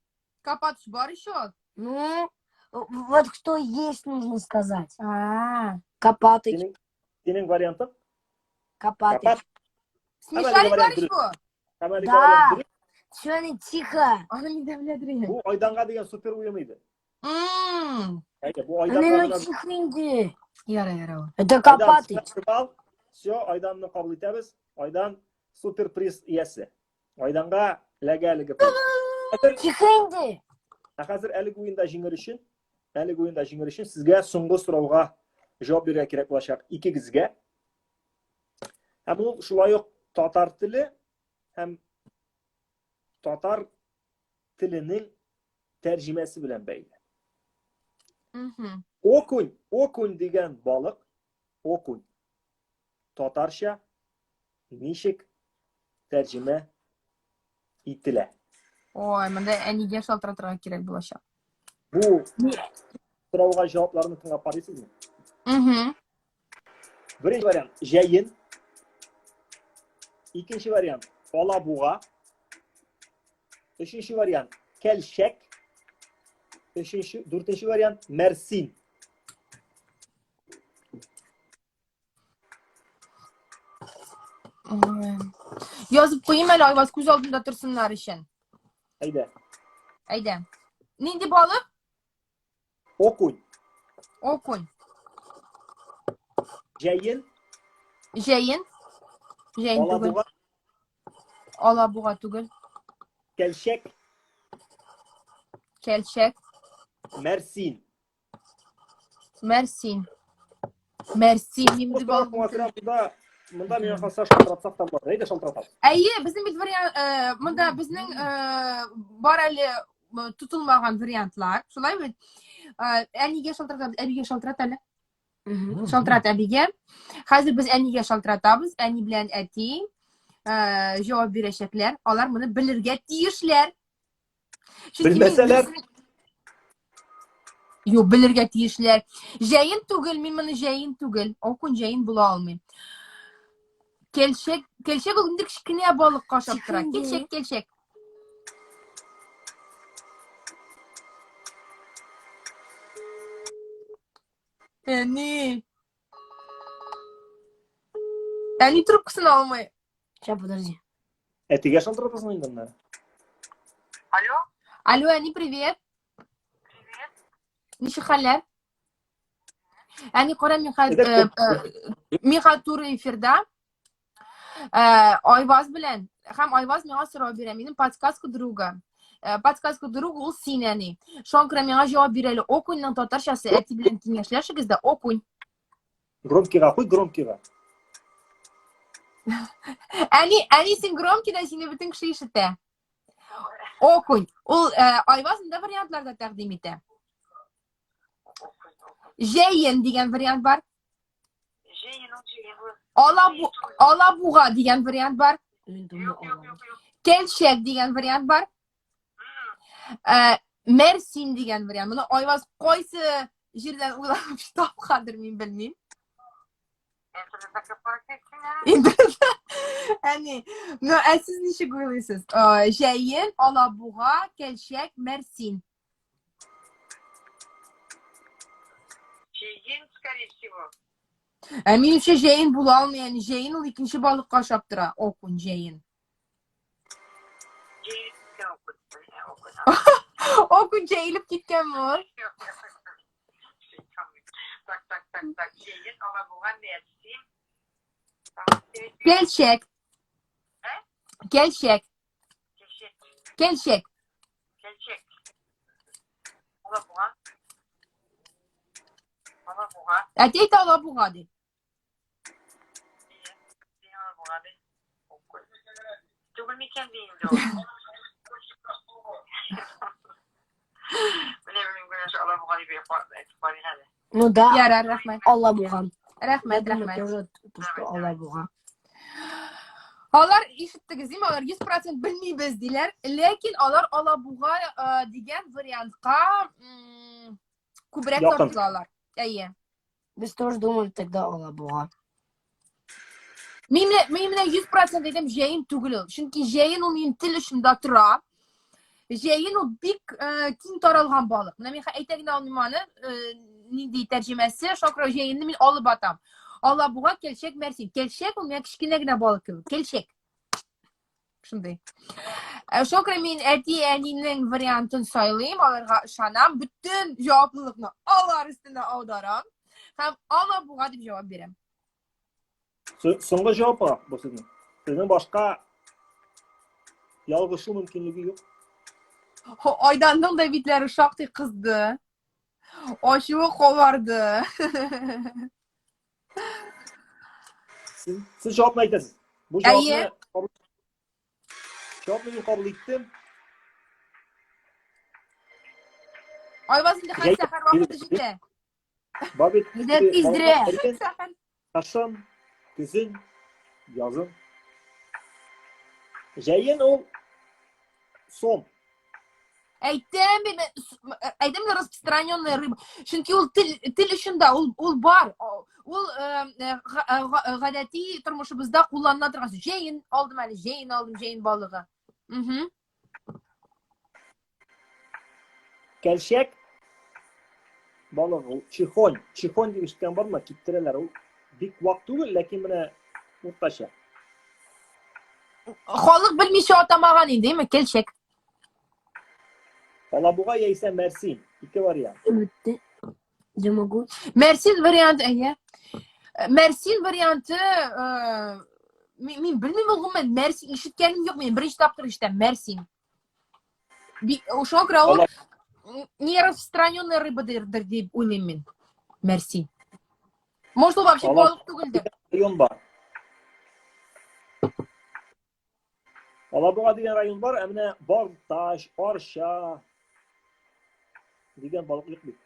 Копатыч бар еще? Ну, вот кто есть, нужно сказать. А. Копатыч. Синең вариантың? Копатыч. Смешарик бар еще бу? Да. Все, тихо. Аны мин дә белә Бу Айданга дигән супер уен иде. Әйдә, бу Айданга Ну, гына. тихо инде. Ярый, ярый. ул. Это Айдан, Копатыч. сиңа балл. Все, Айданны кабул итәбез. Айдан супер приз иясе. Айданга ләгә әлеге приз. Хәзер, Тихо инде. ә хәзер әлеге уенда җиңер өчен, әлеге уенда җиңер өчен сезгә соңгы сорауга җавап бирергә кирәк булачак икегезгә. Һәм ул шулай ук татар теле һәм татар теленең тәрҗемәсе белән бәйле. Окунь, окунь дигән балык, окунь татарча ничек тәрҗемә ителә? Ой, монда әнигә шалтыратырга кирәк булачак. Бу сорауга җавапларны тыңлап карыйсызмы? Угу. Беренче вариант җәен. Икенче вариант алабуга. Өченче вариант кәлшәк. Өченче, дүртенче вариант мәрсин. Язып куйым әле, Айваз, күз алдында торсыннар өчен. Әйдә. Әйдә. Нинди балык? Окунь. Окунь. Җәен. Җәен. Җәен түгел. Алабуга. Алабуга түгел. Кәлшәк. Кәлшәк. Мәрсин. Мәрсин. Мәрсин нинди балык? Шуңа күрә монда монда миңа калса шалтыратсак та була. Әйдә шалтыратабыз. Әйе, безнең бит вариант, э, монда безнең э, бар әле э, тотылмаган вариантлар. Шулай бит? Э, әнигә шалтыратабыз, әбигә шалтырат әле. Шалтырат әбигә. Хәзер без әнигә шалтыратабыз. Әни белән әти э, җавап бирәчәкләр. Алар моны белергә тиешләр. Чөнки мин Белмәсәләр? дөресен- Юк, белергә тиешләр. Җәен түгел, мин моны җәен түгел. Окунь җәен була алмый. Кәлшәк, кәлшәк ул инде кечкенә балыкка ошап тора. Чикенде. Кәлшәк, кәлшәк. Әни. Әни трубкасын алмый. Сейчас, подожди. Әтигә шалтыратасың инде монда. Алло, Алло, әни, привет. привет. Ничек хәлләр? Әни, кара, мин хәзер Әйдә, э, мин хәзер туры эфирда. Э, Айваз белән һәм Айваз миңа сорау бирә. Минем подсказка друга. Э, подсказка друга ул син, әни. Шуңа күрә миңа җавап бир әле. Окуньның татарчасы әти белән киңәшләшегез дә, окунь. Громкийга куй, громкийга. Әни, әни син громкийда сине бөтен кеше ишетә. Окунь. Ул э, Айваз монда вариантлар да тәкъдим итә. Җәен дигән вариант бар. Җәен ул җәен ул. Алабу, алабуга дигән вариант бар. Мин думаю, Юк, юк, Алабуга. юк, юк. Кәлшәк дигән вариант бар. Ә, Мәрсин дигән вариант. Моны Айваз кайсы җирдән уйлап тапкандыр, мин белмим. Инде әни, ну ә сез ничек уйлыйсыз? Ә, Җәен, Алабуга, Кәлшәк, Мәрсин. Җәен, скорее всего. Ә минемчә җәен була алмый, әни. Җәен ул икенче балыкка ошап тора. Окунь җәен. Окунь җәелеп киткәнме ул? Так, так, так, так. Җәен, Алабуга, Мәрсин. Кәлшәк. Ә? Кәлшәк. Кәлшәк. Кәлшәк. Кәлшәк. Алабуга. Алабуга. Әти әйтә Алабуга ди. Түгел микән ди инде ул. Менә мин генә шул Алабуга дип әйтеп карыйк әле. Ну да, Ярар, рәхмәт. Алабуга. Я Рәхмәт, думаю, рәхмәт. тоже то, что Алабуга. Алар ишеттегез, дими, алар 100% белмибез диләр, ләкин алар Алабуга э, дигән вариантка м, күбрәк Якын. тартылалар. Әйе. Без тоже думали тогда Алабуга. Мин менә мин менә 100% әйтәм, җәен түгел ул. Чөнки җәен ул минем тел очында тора. Җәен ул бик э, киң таралган балык. Менә мин әйтә генә алмыйм аны, э, нинди тәрҗемәсе, шуңа күрә җәенне мин алып атам. Алабуга, кәлшәк, мәрсин. Кәлшәк ул миңа кечкенә генә балык кебек. Кәлшәк. Шундый. Э, Шуңа күрә мин әти-әнинең вариантын сайлыйм, аларга ышанам. Бөтен җаваплылыкны Алар өстенә аударам һәм алабуга дип җавап бирәм. Соңгы җавап бу сезнең. Сезнең башка ялгышу мөмкинлеге юк. Айданның да битләре шактый кызды. Ачуы кабарды. Сез, сез җавапны әйтәсез. Бу җавапны кабул Җавапны мин кабул иттем. Айваз инде хәзер сәхәр вакыты җитә. Бар бит. Әйдә тизрәк. Кышын, көзен, язын. Җәен ул сом. Әйтәм бит, әйтәм бит распространенная рыба. Чөнки ул тел, тел өчен дә ул, ул бар. Ул гадәти тормышыбызда кулланыла торган сүз. Җәен алдым әле, җәен алдым, җәен балыгы. Угу. Кәлшәк балыгы ул чехонь. Чехонь дип ишеткән бармы? Киптерәләр. Ул бик вак түгел, ләкин менә уртача. Халык белмичә атамаган инде, әйме, кәлшәк. Алабуга яисә Мәрсин. Ике вариант. Бетте. Я могу. Мәрсин варианты, әйе. Мәрсин варианты, э, мин белмим ул гомумән, Мәрсин ишеткәнем юк, мин беренче тапкыр ишетәм, Мәрсин. Шуңа күрә ул не распространенная рыбадыр дип уйлыйм мин. Мәрсин. Может, ул вообще балык түгелдер. Район бар. Алабуга дигән район бар, ә менә Балтач, Арча дигән балык юк бит.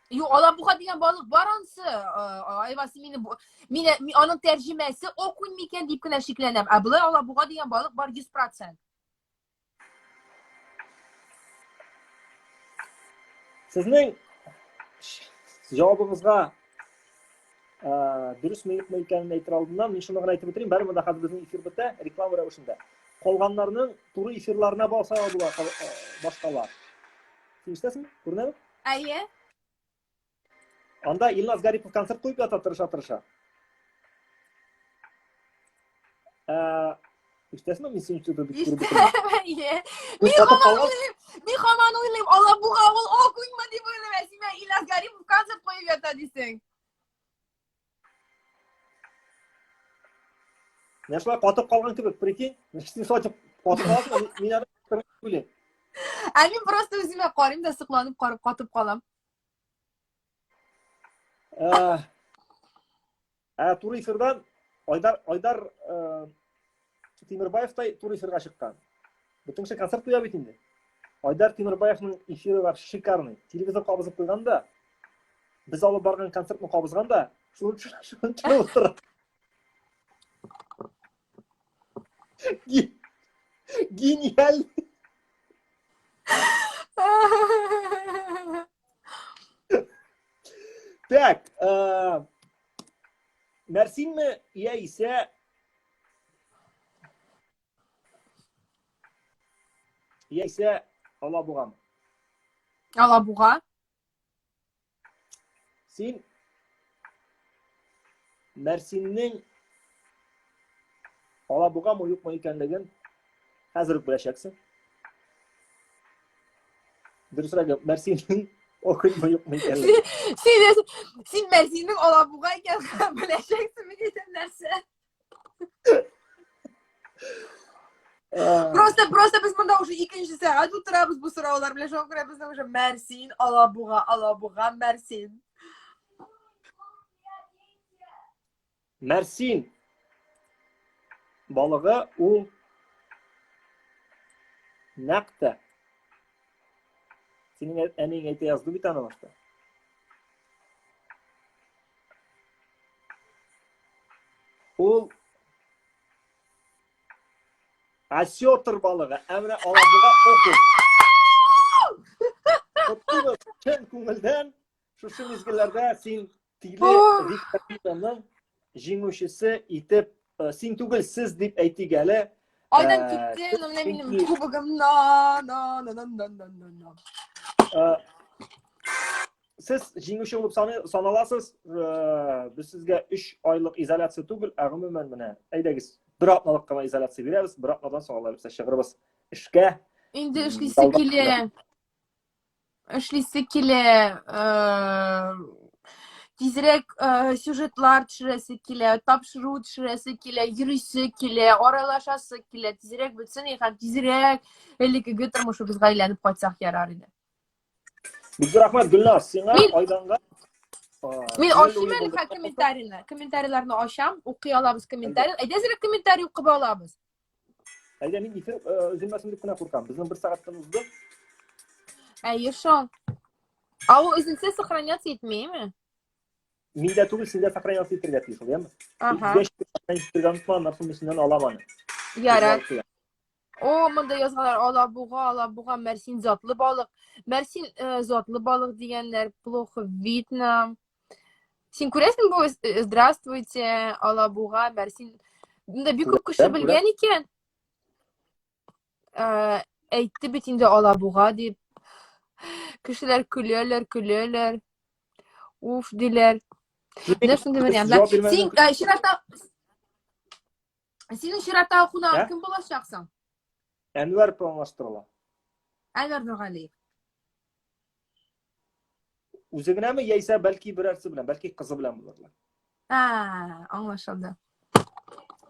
Юк, Алабуга дигән балык бар ансы. Айвасы мине мине аның тәрҗемәсе окунь микән дип кенә шикләнәм. Ә болай Алабуга дигән балык бар 100%. Сезнең җавабыгызга дөресме юкмы икәнен әйтер алдыннан мин шуны гына әйтеп үтерим. Барыбер дә хәзер безнең эфир бетә, реклама рәвешендә. Калганнарның туры эфирларына барса була башкалар. Син ишетәсеңме? Күренәме? Әйе. Анда Илназ Гарипов концерт куеп ята тырыша-тырыша. Ә, ишетәсеңме, мин сине что-то бик күреп бетермим. Әйе. Мин һаман уйлыйм, мин һаман уйлыйм, Алабуга ул окуньмы дип уйлыйм, ә син Илназ Гарипов концерт куеп ята дисең. Менә шулай катып калган кебек, прикинь, син шулай дип катып каласың, мин аны уйлыйм. Ә мин просто үземә карыйм да сокланып карап катып калам. Ә, ә туры эфирдан Айдар Айдар э, Тимербаев та туры эфирга чыккан. Бөтен кеше концерт куя бит инде. Айдар Тимербаевның эфиры вообще шикарный. Телевизор кабызып куйган да, без алып барган концертны кабызган да, шуны шуны төшереп утыра. Гениаль. Так, э, Мәрсинме яисә яисә Алабугамы? Алабуга. Син Мәрсиннең Алабугамы юкмы икәнлеген хәзер үк беләчәксең. Дөресрәге, Мәрсиннең окуньмы юкмы икәнлеген. Син, син Мәрсиннең Алабуга икәнен беләчәксең, мин әйтәм нәрсә. Просто, просто без монда уже икенче сәгать утырабыз бу сораулар белән. Шуңа күрә безнең уже Мәрсин, Алабуга, Алабуга, Мәрсин. Мәрсин балыгы ул нәкъ тә синең әниең әйтә язды бит аны башта. Ул осетр балыгы, ә менә алабуга окунь. Котлыйбыз чын күңелдән. Шушы мизгелләрдә син тиле викторинаның җиңүчесе итеп, э, син түгел, сез дип әйтик әле. Айдан э, китте, но менә минем кубогым на на на на на на на на. Э, сез җиңүче булып саналасыз. Без сезгә 3 айлык изоляция түгел, ә гомумән менә әйдәгез, бер атналык кына изоляция бирәбез, бер атнадан соң алай булса чыгырбыз эшкә. Инде эшлисе килә. Эшлисе килә. Э, тизрәк э, сюжетлар төшерәсе килә, тапшыру төшерәсе килә, йөрисе килә, аралашасы килә. Тизрәк бетсен һәм тизрәк элеккеге тормышыбызга әйләнеп кайтсак ярар иде. Бик зур рәхмәт, Гөлназ, сиңа Мин- Айданга. Мин ачыйм әле хәзер комментарийны. Комментарийларны ачам, укый алабыз комментарий. Әйдә әзрәк комментарий укып алабыз. Әйдә, мин эфир өзелмәсен дип кенә куркам. Безнең бер сәгатьтән узды. Әйе шул. А ул үзенчә сохраняться итмиме? Миндә түгел, синдә сохраняться итәргә тиеш ул, яме? Ага. Сохранять итәргә онытма, аннан соң мин синнән алам аны. Ярар. О, монда язганнар алабуга, алабуга, мәрсин затлы балык. Мәрсин э, затлы балык дигәннәр, плохо видно. Син күрәсең бу э, здравствуйте, алабуга, мәрсин. Монда бик күп кеше Күрәм, күрәм. белгән икән. Э, әйтте бит инде алабуга дип. Кешеләр көләләр, көләләр. Уф диләр. Менә шундый вариантлар. Җавап бирмәдең. Син э, чиратта Синең чираттагы кунагың Ә? кем булачак соң? Әнвәр планлаштырыла. Әнвәр Нургалиев. Үзе генәме, яисә бәлки берәрсе белән, бәлки кызы белән булырлар. А, аңлашылды.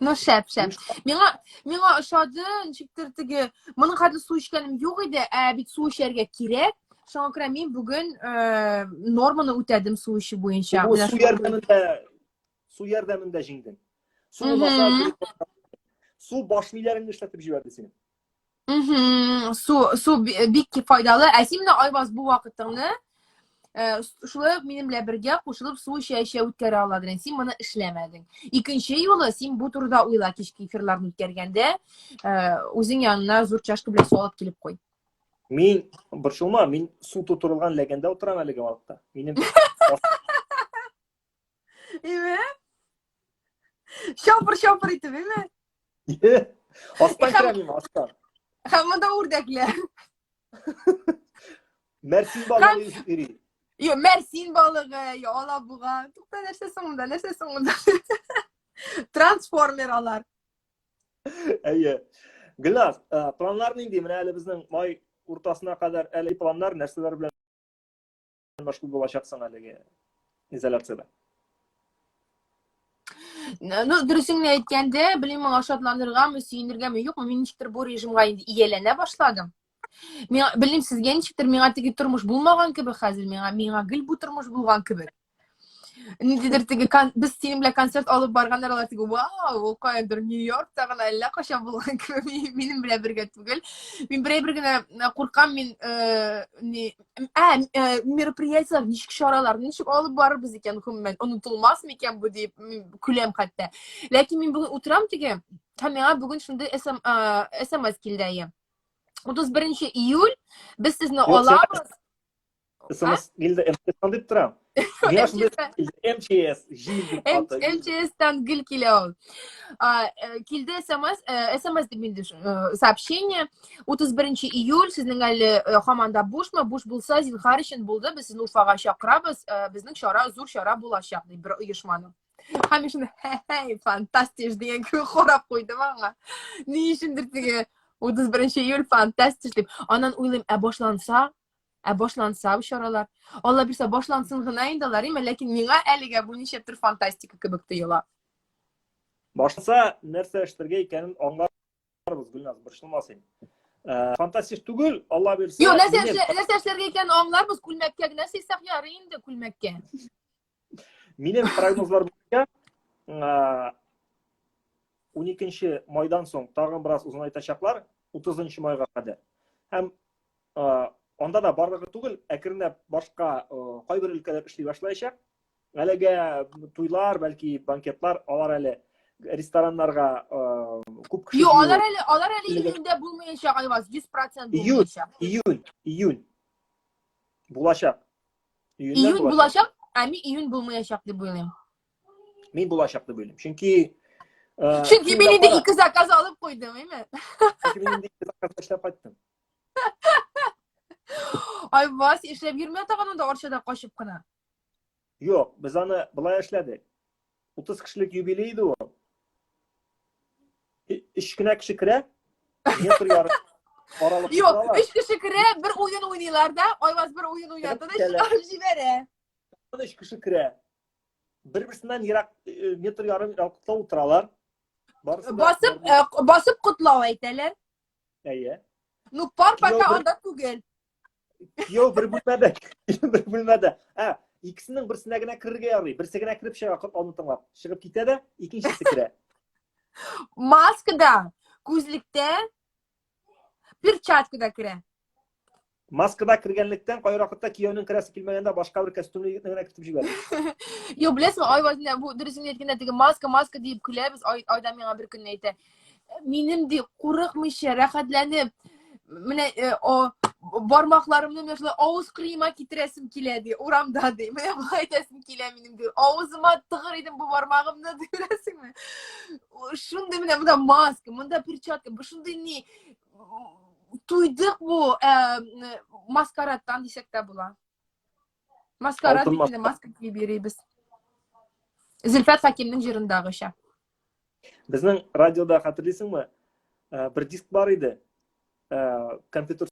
Ну, шәп, шәп. Миңа миңа ошады, ничектер теге, моның хәтле су эчкәнем юк иде, ә бит су эчәргә кирәк. Шуңа күрә мин бүген э, норманы үтәдем су эчү буенча. Бу Менә су шуңа күрә- ярдәмендә су ярдәмендә җиңдең. Су булмаса, су баш миләреңне эшләтеп җибәрде синең. Су, су бик файдалы. Ә син менә Айваз бу вакытыңны э, шулай ук минем белән бергә кушылып су эчә-эчә үткәрә аладың. Син моны эшләмәдең. Икенче юлы син бу турыда уйла кичке эфирларны үткәргәндә, э, үзең янына зур чашка белән су алып килеп куй. Мин борчылма, мин су тутырылган ләгәндә утырам әлеге вакытта. Минем Име? Чапыр-чапыр итеп, име? Астан керәм мин, астан. Һәм монда үрдәкләр. Мәрсин балыгы йөри. Йо, мәрсин балыгы, йо, алабуга. Тукта, нәрсә соң монда, нәрсә соң монда? Трансформер алар. Әйе. Гөлназ, э, планнар нинди? Менә әле безнең май уртасына кадәр әле планнар нәрсәләр белән мәшгуль булачаксың әлеге изоляциядә? Ну, дөресен генә әйткәндә, белмим, моңа шатланыргамы, сөенергәме, юкмы, мин ничектер бу режимга инде ияләнә башладым. Миңа, белмим, сезгә ничектер, миңа теге тормыш булмаган кебек хәзер, миңа, миңа гел бу тормыш булган кебек. Ниндидер теге без синең белән концерт алып барганнар алар теге вау, ул каядыр Нью-Йоркта гына әллә кайчан булган кебек минем белән бергә түгел. Мин берәй бер генә э, куркам, мин э, не ә, э, мероприятиеләр ничек чаралар, ничек алып барырбыз икән гомумән, онытылмас микән бу дип мин көләм хәтта. Ләкин мин бүген утырам теге, һәм миңа бүген шундый СМС килде әйе. 31 июль без сезне алабыз. СМС килде, МЧСтан дип торам. Миңа шундый МЧС, җил дип аты. МЧСтан гел килә ул. Э, килде СМС, э, СМС дип инде э, сообщение. 31 июль сезнең әле һаман да бушмы? Буш булса, зинһар өчен булды. Без сезне Уфага чакырабыз. Безнең чара зур чара булачак дип бер оешманың. Һәм мин шунда, хе-хей, фантастиш дигән кебек карап куйдым аңа. Ни өчендер теге 31 июль фантастиш дип. Аннан уйлыйм, ә башланса, Ә башланса бу чаралар. Алла бирсә, башлансын гына инде алар, име, ләкин миңа әлегә бу ничектер фантастика кебек тоела. Башланса, нәрсә эшләргә икәнен аңларбыз, Гөлназ, борчылма син. Э, фантастик түгел, Алла бирсә. Юк, нәрсә нәрсә эшләргә икәнен аңларбыз, күлмәккә генә сыйсак ярый инде, күлмәккә. Минем прогнозлар буенча, 12 майдан соң тагын бераз озынайтачаклар, 30 майга кадәр. Һәм анда да барлыгы түгел, әкренләп башка кайбер өлкәләр эшли башлаячак. Әлегә туйлар, бәлки банкетлар, алар әле рестораннарга күп кеше. Юк, алар әле алар әле июньдә булмаячак, Айваз, 100% булмаячак. Июнь, июнь булачак. Июнь булачак, ә мин июнь булмаячак дип уйлыйм. Мин булачак дип уйлыйм. Чөнки э, Чөнки мин инде ике заказ алып куйдым, әйме? Чөнки мин инде ике заказ эшләп кайттым. Ай, Вась, эшләп йөрмә тагын анда Арчада качып кына. Юк, без аны былай эшләдек. 30 кешелек юбилей иде ул. Өч кенә кеше керә, метр ярым. Аралык Юк, өч кеше керә, бер уен уйныйлар да, Айваз бер уен уйната да чыгарып җибәрә. Өч кеше керә. Бер-берсеннән ерак э, метр ярым ераклыкта утыралар. Барысы басып, э, басып котлау әйтәләр. Әйе. Ну, пар пока анда түгел. Кияү бер бүлмәдә, бер бүлмәдә. Ә, икесенең берсенә генә керергә ярый. Берсе генә кереп чыга, котлауны тыңлап. Чыгып китә дә, икенчесе керә. Маскада, күзлектә, перчаткада керә. Маскада кергәнлектән кайвакытта кияүнең керәсе килмәгәндә башка бер костюмлы егетне генә кертеп җибәрә. Юк, беләсеңме, Айваз, менә бу дөресен әйткәндә теге маска, маска диеп көләбез. Ай, Айда миңа бер көнне әйтә. Минем ди курыкмыйча, рәхәтләнеп, менә э, о, бармакларымны менә шулай авыз кырыема китерәсем килә ди, урамда ди. Менә болай әйтәсем килә минем ди. Авызыма тыгыр идем бу бармагымны ди, беләсеңме? Шундый менә монда маска, монда перчатка, бу шундый ни туйдык бу э, маскарадтан дисәк тә була. Маскарад бит инде маска киеп йөрибез. Зөлфәт Хәкимнең җырындагыча. Безнең радиода хәтерлисеңме? Э, бер диск бар иде. Э, компьютер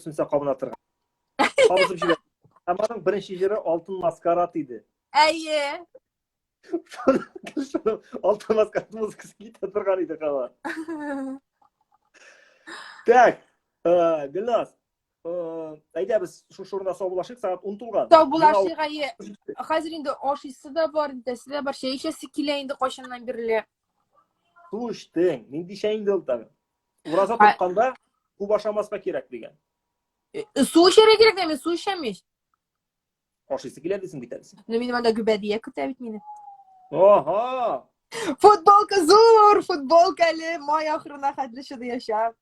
сүнсә кабына торган. Кабызып җибәр. Һәм аның беренче җыры Алтын маскарад иде. Әйе. Шуның Алтын маскарад музыкасы китә торган иде кала. Так, э, Гөлназ, э, әйдә без шушы урында саубуллашыйк, сәгать 10 тулган. Саубуллашыйк, әйе. Хәзер инде ашыйсы да бар, нитәсе дә бар, чәй эчәсе килә инде кайчаннан бирле. Су эчтең, нинди чәй инде ул тагын? Ураза тотканда күп ашамаска кирәк дигән. Э, су эчәргә кирәк, мин су эчәм ич. Ашыйсы килә дисең бит әле син. Ну, минем анда гөбәдия көтә бит мине. Ага! Футболка зур, футболка әле май ахырына хәтле чыдаячак.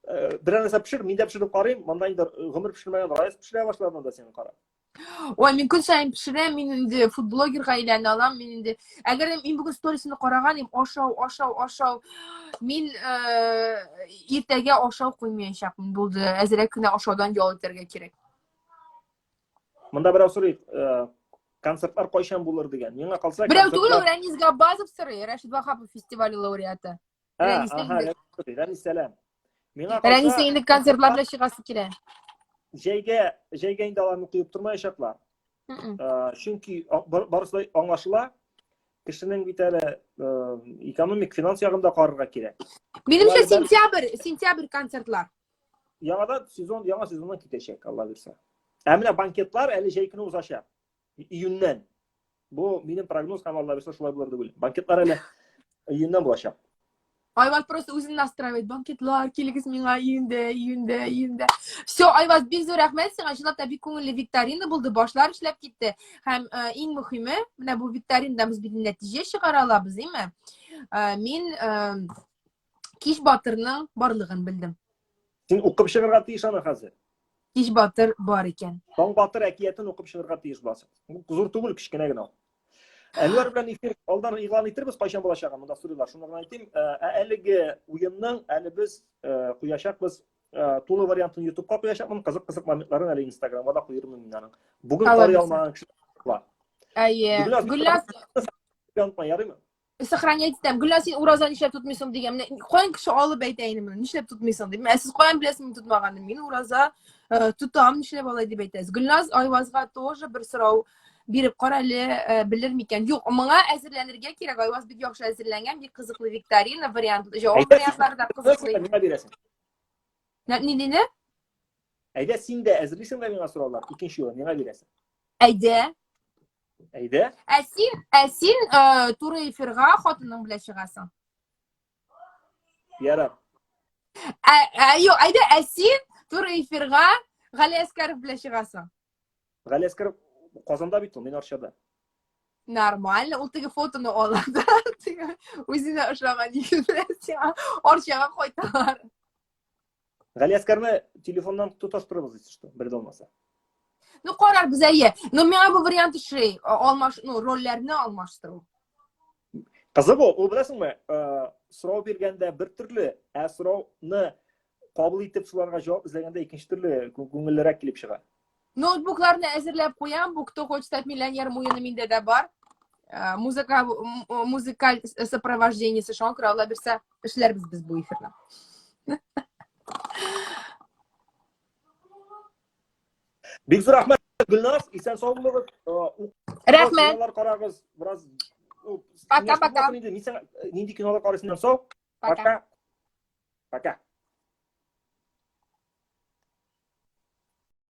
Э, берәр нәрсә пешер, мин дә пешереп карыйм. Монда инде э, гомер пешермәгән Раяз пешерә башлады монда сине карап. Ой, мин көн саен пешерәм, мин инде фудблогерга әйләнә алам, мин инде. Әгәр дә мин бүген сторисны караган идем, ашау, ашау, ашау. Мин э, иртәгә ашау куймаячакмын, булды. Әзрәк кенә ашаудан ял итәргә кирәк. Монда берәү сорый, э, концертлар кайчан булыр дигән. Миңа калса, Берәү түгел, ул Рәнис Габбазов сорый, Рәшит Ваһапов фестивале лауреаты. Ага, Рәнис сәлам. Миңа калса, Рәниснең инде концертлар белән чыгасы килә. Җәйгә, җәйгә инде аларны куеп тормаячаклар. Э, чөнки барысы да аңлашыла. Кешенең бит әле э, экономик, финанс ягын да карарга кирәк. Минемчә, сентябрь, сентябрь концертлар. Яңадан сезон, яңа сезоннан китәчәк, Алла бирсә. Ә менә банкетлар әле җәй көне узачак. Июньнән. Бу минем прогноз һәм Алла бирсә шулай булыр дип уйлыйм. Банкетлар әле июньнән булачак. Айваз просто үзен настраивает. Банкетлар, килегез миңа июньдә, июньдә, июньдә. Все, Айваз, бик зур рәхмәт сиңа. Чынлап та бик күңелле викторина булды, башлар эшләп китте. Һәм э, иң мөһиме, менә бу викторинада без бит нәтиҗә чыгара алабыз, әйме? Э, мин э, Кич батырның барлыгын белдем. Син укып чыгарга тиеш аны хәзер. Кич батыр бар икән. Таң батыр әкиятен укып чыгарга тиеш буласың. Зур түгел, кечкенә генә ул. Әнвәр белән эфир алдан игълан итербез, кайчан булачагын монда сорыйлар. Шуны гына әйтим. Ә, ә әлеге уенның әле без э, куячакбыз э, тулы вариантын YouTubeка куячакмын, кызык-кызык моментларын әле Instagramга да куермын мин аның. Бүген карый алмаган кешеләр бар. Әйе. Гөлназ, ярыймы? Сохранять итәм. Гөлназ, син ураза нишләп тотмыйсың дигән. Менә каян кеше алып әйтә инде моны? Нишләп тотмыйсың дип. Ә сез каян беләсез мин тотмаганны? Мин ураза э, тотам, нишләп алай дип әйтәсез. Гөлназ Айвазга тоже бер сорау биреп кара әле, э, белер микән? Юк, моңа әзерләнергә кирәк. Айваз бик яхшы әзерләнгән, бик кызыклы викторина, вариант, җавап вариантлары да кызыклы. Миңа бирәсең. Ни дине? Әйдә, син дә әзерлисең дә миңа сораулар. Икенче юлы миңа бирәсең. Әйдә. Әйдә. Ә син, ә син э, туры эфирга хатының белән чыгасың. Ярар. Ә, ә, юк, әйдә, ә син туры эфирга Гали Әскәров белән чыгасың. Гали Әскәров Казанда бит ул, мин Арчада. Нормально, ул теге фотоны ала да, теге үзенә ошаган егет белән сиңа Арчага кайталар. Галиәскәрне телефоннан тоташтырабыз, если что, бер дә булмаса. Ну, карарбыз, әйе. Но миңа бу вариант ошый. Алмаш, ну, рольләрне алмаштыру. Кызык ул, ул беләсеңме, э, сорау биргәндә бер төрле, ә сорауны кабул итеп шуларга җавап эзләгәндә икенче төрле күңеллерәк килеп чыга. Ноутбукларны әзерләп куям, бу Кто хочет стать миллионером уены миндә дә бар. Э, музыка музыкаль сопровождениесе шуңа күрә Алла бирсә эшләрбез без бу эфирны. Бик зур рәхмәт, Гөлназ, исән сау булыгыз. Э, рәхмәт. Кинолар карагыз, бераз Пока, пока. Нинди кинолар карыйсың, сау? Пока. Пока.